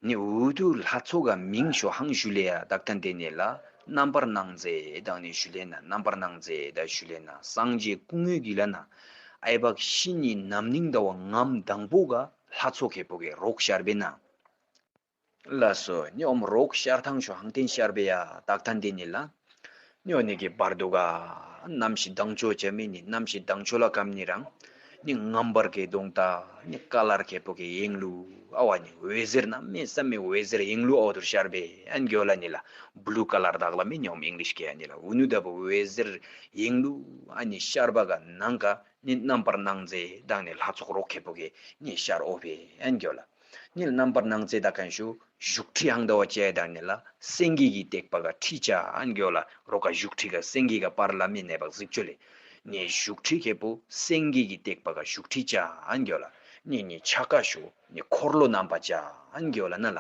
ནི་འུ་དུ་ལྷ་ཚོགས་ག་མིང་ཤོ་ཧང་ཞུ་ལེ་ཡ་དག་ཐན་དེ་ནི་ལ་རྣམ་པར་སྣང་མཛད་དང་ནི་ཞུ་ལེ་ན་རྣམ་པར་སྣང་མཛད་ད་ཞུ་ལེ་ན་སངས་རྒྱས་སྐུ་དངོས་ཀྱི་ལ་ན་ཨའི་བག་ཤི་ནི་ནམ་ནིང་ཟླ་བ་ངམ་དང་པོ་ག་ལྷ་ཚོགས་ཁེ་པོ་གི་རོག་ཤར་བེ་ན། ལ་སོ་ནི་འོམ་རོག་ཤར་ཐང་ཤོ་ཧང་ཏེན་ཤར་བེ་ཡ་དག་ཐན་དེ་ནི་ལ། ནི་འོ་ནི་གི་བར་དུ་ག་ནམ་ཞིག་དང་ཆོ་ཅ་མི་ནི་ནམ་ཞིག་དང་ཆོ་ལ་ཀམ་ནི་རང་། ནི་ངམ་བར་གི་གདོང་ད་ནི་ཀ་ལར་ཁེ་པོ་གི་ཡེང་ལུ་ཨ་བ་ནི་འོད་ཟེར་ན་མེ་ས་མེ་འོད་ཟེར་ཡེང་ལུ་ཨ་བ་ཐུར་ཤར་བེ་ཨན་གྱོ་ལ་ནི་ལ་བུ་ལུ་ཀ་ལར་དག་ལ་མེ་ནི་འོམ་ཨིང་ལིཤ་གི་ཨ་ནི་ལ་འུ་ནུ་ད་བུ་འོད་ཟེར་ཡེང་ལུ་ཨ་ནི་ཤར་བ་ག་ནང་ག་ནི་རྣམ་པར་སྣང་མཛད་དང་ནི་ལྷ་ཚོགས་རོག་ཁེ་པོ་གི་ནི་ཤར་ཨོ་བེ་ཨན་གྱོ་ལ། ནི་རྣམ་པར་སྣང་མཛད་ད་ཁན་ཤུ་བཞུགས་ཁྲི་ཧང་ད་བ་ཅེ་དང་ནི་ལ་སེང་གེ་གི་ཏེག་པ་ག་ཁྲི་ཅ་ཨན་གྱོ་ལ་རོ་ག་བཞུགས་ཁྲི་ག་སེང་གེ་ག་པར་ལ་མི་གནས་པ་གཟིགས་ཅོ་ལེ། ནི་བཞུགས་ཁྲི་ཁེ་པོ་སེང་གེ་གི་ཏེག་པ་ག་བཞུགས་ཁྲི་ཅ་ཨན་གྱོ་ལ། ནི་ནི་ཆ་ཀ་ཤུ་ནི་འཁོར་ལོ་རྣམ་པ་ཅ་ཨན་གྱོ་ལ་ན་ལ།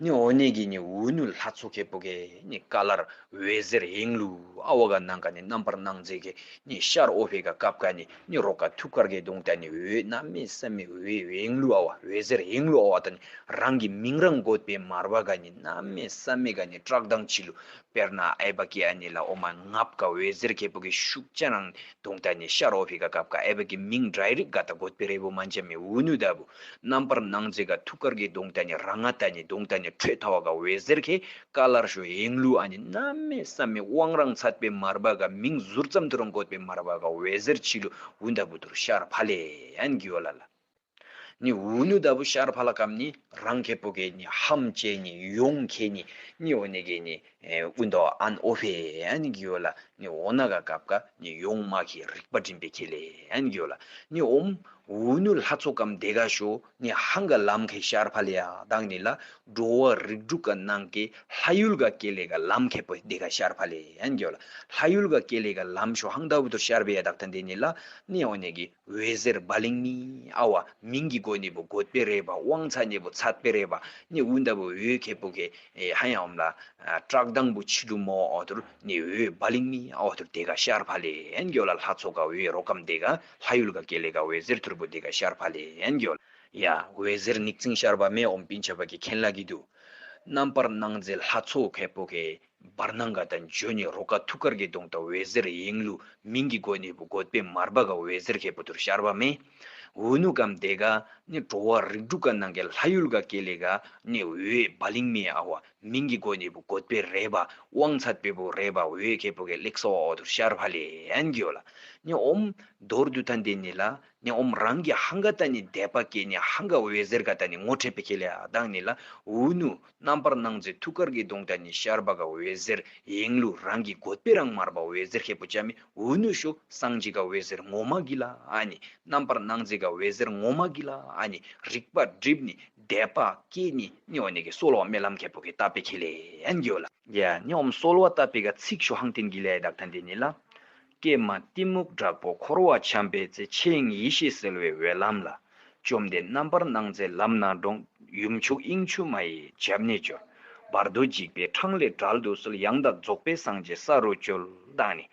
ནི་འོ་ནི་གི་ནི་འུ་ནུ་ལྷ་ཚོགས་ཁེ་པོ་གི་ནི་ཀ་ལར་འོད་ཟེར་ཡེང་ལུ་ཨ་བ་ག་ནང་ག་ནི་རྣམ་པར་སྣང་མཛད་གི་ནི་ཤར་ཨོ་ཕེ་ག་ཀབ་ཀ་ནི་ནི་རོ་ག་ཐུགས་ཀར་གི་གདོང་ད་ནི་འོད་ན་མེ་ས་མེ་འོད་ཡེང་ལུ་ཨ་བ་འོད་ཟེར་ཡེང་ལུ་ཨ་བ་ད་ནི་རང་གི་མིང་རང་འགོད་པའི་མར་བ་ག་ནི་ན་མེ་ས་མེ་ག་ནི་བཀྲག་མདངས་ཆི་ལུ་དཔེར་ན་ཨའི་བ་ཀི་ཨ་ནི་ལ་ཨོ་མ་ངབ་ག་འོད་ཟེར་ཁེ་པོ་གི་ཤུགས་ཅ་རང་གདོང་ད་ནི་ཤར་ཨོ་ཕེ་ག་ཀབ་ཀ་ཨའི་བ་ཀི་མིང་ཌའི་རེཀ་ག་ད་འགོད་པའི་རེ་བོ་མན་ཅ་མེ་འུ་ནུ་ད་བུ་རྣམ་པར་སྣང་མཛད་ག་ཐུགས་ཀར་གི་གདོང་ད་ནི་རང་ང་ད་ནི་གདོང་ད་ནི་ཁྲོད་ཐ་བ་ག་འོད་ཟེར་ཁེ་ཀ་ལར་ཤོ་ཡེང་ལུ་ཨ་ནི་ན་མེ་ས་མེ་དབང་རང་ཚད་པའི་མར་བ་ག་མིང་ཟུར་ཙམ་དུ་རང་འགོད་པའི་མར་བ་ག་འོད་ཟེར་ཆི་ལུ་འུ་ད་བུ་དུར་ཤར་ཕ་ལེ་ཨན་གི་ཡོ་ལ་ལ། ནི་འུ་ནུ་ད་བུ་ཤར་ཕ་ལ་ཀམ་ནི་རང་ཁེ་པོ་གེ་ནི་ཧམ་ཅེ་ནི་ཡོང་ཁེ་ནི་ནི་འོ་ནི་གེ་ནི་ཨུན་དོ་ཨན་ཨོ་ཕེ་ཨན་གི་ཡོ་ལ་ནི་འོ་ན་ག་ཀབ་ཀ་ནི་ཡོང་མ་ཁེ་རིག་པ་འགྲིམ་པེ་ཁེ་ལེ་ཨན་གི་ཡོ་ལ་ནི་ཨོམ་འུ་ནུ་ལྷ་ཚོགས་ཀམ་དེ་ག་ཤོ་ནི་ཧང་ག་ལམ་ཁེ་ཤར་ཕ་ལེ་ཡ་དང་ནི་ལ་འགྲོ་བ་རིགས་དྲུག་ག་ནང་གེ་ལྷ་ཡུལ་ག་ཀེ་ལེ་ག་ལམ་ཁེ་པོ་དེ་ག་ཤར་ཕ་ལེ་ཨན་གི་ཡོ་ལ་ལྷ་ཡུལ་ག་ཀེ་ལེ་ག་ལམ་ཤོ་ཧང་ད་བུ་དུ་ཤར་བེ་ཡ་དག་ཐན་དེ་ནི་ལ་ནི་འོ་ནི་གེ་འོད་ཟེར་བ་ལིང་མི་ཨ་བ་མིང་གི་གོ་ནི་བུ་གོད་པེ་རེ་བ་དབང་ཚ་ནི་བུ་ཚད་པེ་རེ་བ་ནི་འུན་ད་བུ་འོད་ཁེ་པོ་གེ་ཧ་ཡང་འོམ་ལ་བཀྲག་མདངས་བུ་ཆི་ལུ་མོ་ཨོ་ཐུར་ནི་འོད་བ་ལིང་མི་ཨོ་ཐུར་དེ་ག་ཤར་ཕ་ལེ་ཨན་གི་ཡོ་ལ་ལྷ་ཚོགས་ག་འོད་རོ་ཀམ་དེ་ག་ལྷ་ཡུལ་ག་ཀེ་ལེ་ག་འོད་ཟེར་ཐུར་བུ་དེ་ག་ཤར་ཕ་ལེ་ཨན་གི་ཡོ་ལ་ཡ་འོད་ཟེར་ཉིག་ཙིང་ཤར་བ་མེ་ཨོམ་པིན་ཆ་བ་གི་ཁེན་ལ་གི་དུ་རྣམ་པར་སྣང་མཛད་ལྷ་ཚོགས་ཁེ་པོ་གེ་བར་སྣང་ག་དང་འཇོ་ནི་རོ་ཀ་ཐུགས་ཀར་གི་གདོང་དང་འོད་ཟེར་ཡེང་ལུ་མིང་གི་གོ་ནི་བུ་གོད་པེ་མར་བ་ག་འོད་ཟེར་ཁེ་པོ་ཐུར་ཤར་བ་མེ། འུ་ནུ་ཀམ་དེ་ག་ནི་འགྲོ་བ་རིགས་དྲུག་ག་ནང་གི་ལྷ་ཡུལ་ག་ཀེ་ལེ་ག་ནི་འོད་བ་ལིང་མི་ཨ་བ་ མིང་གི་སྒོ་ནས་བུ་གོད་པའི་རེ་བ་དབང་ཚད་པའི་བུ་རེ་བ་འོས་ཁེ་པོ་གི་ལེགས་སོ་འོ་ཐུར་ཤར་བ་ལེ་ཨན་གྱོ་ལ། ནི་ཨོམ་མདོར་བསྡུ་ཐན་དེ་ནི་ལ་ནི་ཨོམ་རང་གི་ཧང་ག་ད་ནི་དད་པ་སྐྱེ་ནི་ཧང་ག་འོད་ཟེར་ག་ད་ནི་ངོ་འཕྲད་པའི་ཁེ་ལེ་ཨ་དང་ནི་ལ་འུ་ནུ། རྣམ་པར་སྣང་མཛད་ཐུགས་ཀར་གྱི་གདོང་དང་ནི་ཤར་བ་ག་འོད་ཟེར་ཡེང་ལུ་རང་གི་གོད་པའི་རང་མར་བ་འོད་ཟེར་ཁེ་པོ་ཅ་མི་འུ་ནུ་ཤོ་སངས་རྒྱས་ག་འོད་ཟེར་ངོ་མ་གི་ལ་ཨ་ནི་རྣམ་པར་སྣང་མཛད་ག་འོད་ཟེར་ངོ་མ་གི་ལ་ཨ་ནི་རིག་པ་སྒྲིབ་ནི་དད་པ་སྐྱེ་ནི་ནི་འོ་ནི་གི་གསོལ་བ་སྨོན་ལམ་ཁེ་པོ་གི་བཏབ་པའི་ཁེ་ལེ་ཨན་གྱོ་ལ། ཡ་ནི་ཨོམ་གསོལ་བ་བཏབ་པའི་ག་ཚིག་ཤོ་ཧང་ཏིན་གི་ལེ་དག་ཐན་དེ་ནི་ལ། ཀྱེ་མ་གཏི་མུག་དྲག་པོ་འཁོར་བ་འཁྱམས་པའི་ཚེ། ཆེས་དབྱིངས་ཡེ་ཤེས་གསལ་བའི་འོད་ལམ་ལ། བཅོམ་ལྡན་རྣམ་པར་སྣང་མཛད་ལམ་སྣ་དྲོངས། ཡུམ་མཆོག་དབྱིངས་ཕྱུག་མ་ཡི་ཞབས་ནས་སྐྱོར། བར་དོ་འཇིགས་པའི་འཕྲང་ལས་བསྒྲལ་དུ་གསོལ། ཡང་དག་རྫོགས་པའི་སངས་རྒྱས་ས་རུ་སྤྱོད། དང་ནི།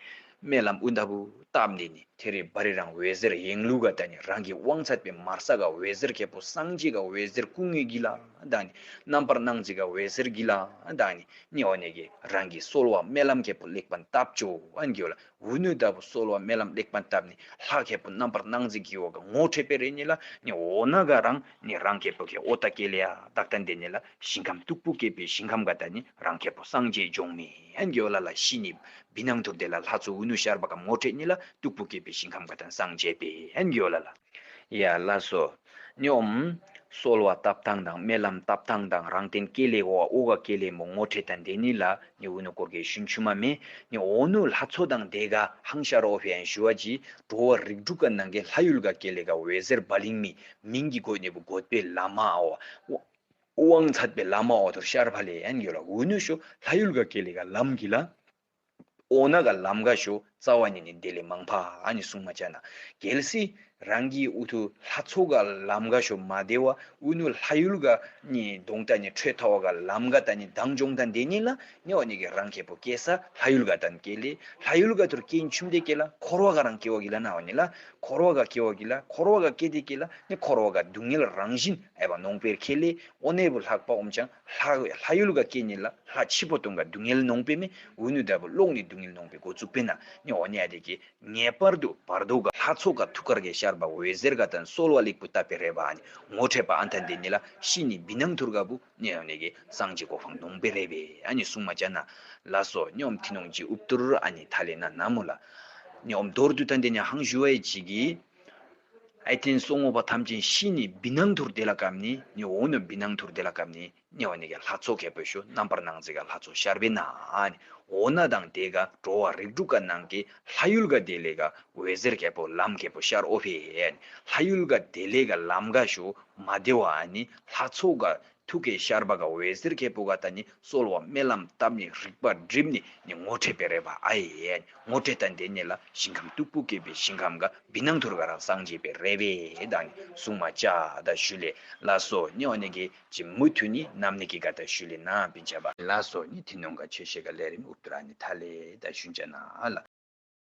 སྨོན་ལམ་ཨུ་ད་བུ་བཏབ་ནི་ནི་ཐེ་རེ་བ་རེ་རང་འོད་ཟེར་ཡེང་ལུག་ག་ད་ནི་རང་གི་དབང་ཚད་པའི་མར་ས་ག་འོད་ཟེར་ཁེ་པོ་སངས་རྒྱས་ག་འོད་ཟེར་སྐུ་ངེ་གི་ལ་དང་ནི་རྣམ་པར་སྣང་མཛད་ག་འོད་ཟེར་གི་ལ་དང་ནི་ནི་འོ་ནི་གི་རང་གི་གསོལ་བ་སྨོན་ལམ་ཁེ་པོ་ལེགས་པ་བཏབ་ཅོ་ཨན་གྱོ་ལ། འུ་ནུ་ད་བུ་གསོལ་བ་སྨོན་ལམ་ལེགས་པ་བཏབ་ནི་ལྷ་ཁེ་པོ་རྣམ་པར་སྣང་མཛད་ཀྱི་འོ་ག་ངོ་འཕྲད་པའི་རེ་ནི་ལ་ནི་འོ་ན་ག་རང་ནི་རང་ཁེ་པོ་གི་འོ་ད་ཀེ་ལེ་ཡ་དག་ད་འདི་ནི་ལ་ཞིང་ཁམས་སྟུག་པོ་སྐྱེས་པའི་ཞིང་ཁམས་ག་ད་ནི་རང་ཁེ་པོ་སངས་རྒྱས་འབྱུང་མི་ཨན་གྱོ་ལ་ལ་ཤི་ནི་བི་ནང་ཐུར་དེ་ལ་ལྷ་ཚོ་འུ་ནུ་ཤར་བ་ག་ངོ་འཕྲད་ནི་ལ་སྟུག་པོ་སྐྱེས་པའི་ཞིང་ཁམས་ག་ད་སངས་རྒྱས་པའི་ཨན་གྱོ་ལ་ལ། ཡ་ལ་སོ། ནི་ཨོམ། གསོལ་བ་བཏབ་ཐང་དང་སྨོན་ལམ་བཏབ་ཐང་དང་རང་བརྟེན་ཀེ་ལེ་འོ་འོ་ག་ཀེ་ལེ་མོ་ངོ་འཕྲད་དང་དེ་ནི་ལ་ནི་འུ་ནུ་སྐོར་གེ་ཤུན་ཆུ་མ་མེ། ནི་འོ་ནུ་ལྷ་ཚོ་དང་དེ་ག་ཧང་ཤ་རོ་ཧྥེ་ཨན་ཞུ་བ་ཅི་འགྲོ་བ་རིགས་དྲུག་ག་ནང་གེ་ལྷ་ཡུལ་ག་ཀེ་ལེ་ག་འོད་ཟེར་བ་ལིང་མི་མིང་གི་གོ་ནི་བུ་གོད་པའི་ལ་མ་འོ། དབང་ཚད་པའི་ལ་མ་འོ་ཐུར་ཤར་བ་ལེ་ཨན་གྱོ་ལ་འུ་ནུ་ཤོ་ལྷ་ཡུལ་ག་ཀེ་ལེ་ག་ལམ་གི་ལ། འོ་ན་ག་ལམ་ག་ཤོ་རྩ་བ་ཉིད་ནི་དེ་ལས་མང་ཕ་ཨ་ནི་གསུང་མ་ཅ་ན། གལ་སྲིད་རང་གི་འུ་ཐུ་ལྷ་ཚོ་ག་ལམ་ག་ཤོ་མ་དེ་བ་འུ་ནུ་ལྷ་ཡུལ་ག་ནི་གདོང་ད་ནི་ཁྲོད་ཐ་བ་ག་ལམ་ག་ད་ནི་དང་འབྱུང་དང་དེ་ཉིད་ལ་ནི་འོ་ནི་གི་རང་ཁེ་པོ་སྐྱེ་ས་ལྷ་ཡུལ་ག་དང་སྐྱེ་ལེ་ལྷ་ཡུལ་ག་ཐུར་སྐྱེ་ཆུམ་དེ་སྐྱེ་ལ་འཁོར་བ་ག་རང་སྐྱེ་བ་གི་ལ་ན་འོ་ནི་ལ་འཁོར་བ་ག་སྐྱེ་བ་གི་ལ་འཁོར་བ་ག་སྐྱེ་དེ་སྐྱེ་ལ་ནི་འཁོར་བ་ག་སྡུག་བསྔལ་རང་བཞིན་ཨེ་བ་ནོང་པེར་ཁེ་ལེ། འོ་ནས་བུ་ལྷག་པ་ཨོམ་ཅང་ལྷ་ལྷ་ཡུལ་ག་སྐྱེ་ཉིད་ལ་ལྷ་ཆི་པོ་དུང་ག་སྡུག་བསྔལ་ནོང་པེ་མེ་འུ་ནུ་ད་བུ་ལོག་ནི་སྡུག་བསྔལ་ནོང་པེ་འགོ་བཙུགས་པེ་ན་ནི་འོ་ནི་ཨ་དེ་གི་ངེས་པར་དུ་བར་དོ་ག་ལྷ་ཚོ་ག་ཐུགས་ཀར་གི་ཤར་བ་འོད་ཟེར་ག་དང་གསོལ་བ་ལེགས་པོ་བཏབ་པེ་རེ་བ་ཨ་ནི་ངོ་འཕྲད་པ་ཨན་ཐན་དེ་ཉིད་ལ་ཤི་ནི་བི་ནང་ཐུར་ག་བུ་ནི་འོ་ནི་གི་སངས་རྒྱས་གོ་འཕང་ནོང་པེ་རེ་བེ་ཨ་ནི་གསུང་མ་ཅ་ན་ལ་སོ་ཉོམ་ཐི་ནོང་ཅི་ཨུབ་ཏུར་ཨ་ནི་ཐ་ལེ་ན་ན་མོ་ལ་ཉོམ་མདོར་དུ་ཐན་དེ་ཉ་ཧང་ཞུ་བ་ཡི་ཅི་གི་ཨའི་ཏེན་སོ་ངོ་བ་ཐམས་ཅད་ཤི་ནི་བི་ནང་ཐུར་དེ་ལ་ཀམ་ནི་ནི་འོ་ནི་བི་ནང་ཐུར་དེ་ལ་ཀམ་ནི་ནི་འོ་ནི་ག་ལྷ་ཚོ་ཁེ་པོ་ཤོ་རྣམ་པར་སྣང་མཛད་ག་ལྷ་ཚོ་ཤར་བེ་ན་ཨ་ནི་འོ་ན་དང་དེ་ག་འགྲོ་བ་རིགས་དྲུག་ག་ནང་གི་ལྷ་ཡུལ་ག་དེ་ལེ་ག་འོད་ཟེར་ཁེ་པོ་ལམ་ཁེ་པོ་ཤར་ཨོ་ཕེ་ཨ་ནི་ལྷ་ཡུལ་ག་དེ་ལེ་ག་ལམ་ག་ཤོ་མ་དེ་བ་ཨ་ནི་ལྷ་ཚོ་ག་ཐུགས་ཀའི་ཤར་བ་ག་འོད་ཟེར་ཁེ་པོ་ག་ད་ནི་གསོལ་བ་སྨོན་ལམ་བཏབ་ནི་རིག་པ་སྒྲིབ་ནི་ནི་ངོ་འཕྲད་པའི་རེ་བ་ཨ་ཡེ་ངོ་འཕྲད་དང་དེ་ནི་ལ་ཞིང་ཁམས་སྟུག་པོ་སྐྱེས་པའི་ཞིང་ཁམས་ག་བི་ནང་ཐུར་ག་རང་སངས་རྒྱས་པའི་རེ་བའི་དང་ནི་གསུང་མ་ཅ་ད་ཞུ་ལེ་ལ་སོ་ནི་འོ་ནི་གི་ཅི་མུ་མཐུད་ནི་ནམ་ནི་གི་ག་ད་ཞུ་ལེ་ན་པིན་ཆ་བ་ལ་སོ་ནི་ཐི་ནོང་ག་ཆེ་ཤེ་ག་ལེ་རིམ་ཨུབ་ཏུ་ར་ནི་ཐ་ལེ་ད་ཞུན་ཅ་ན་ཨ་ལ།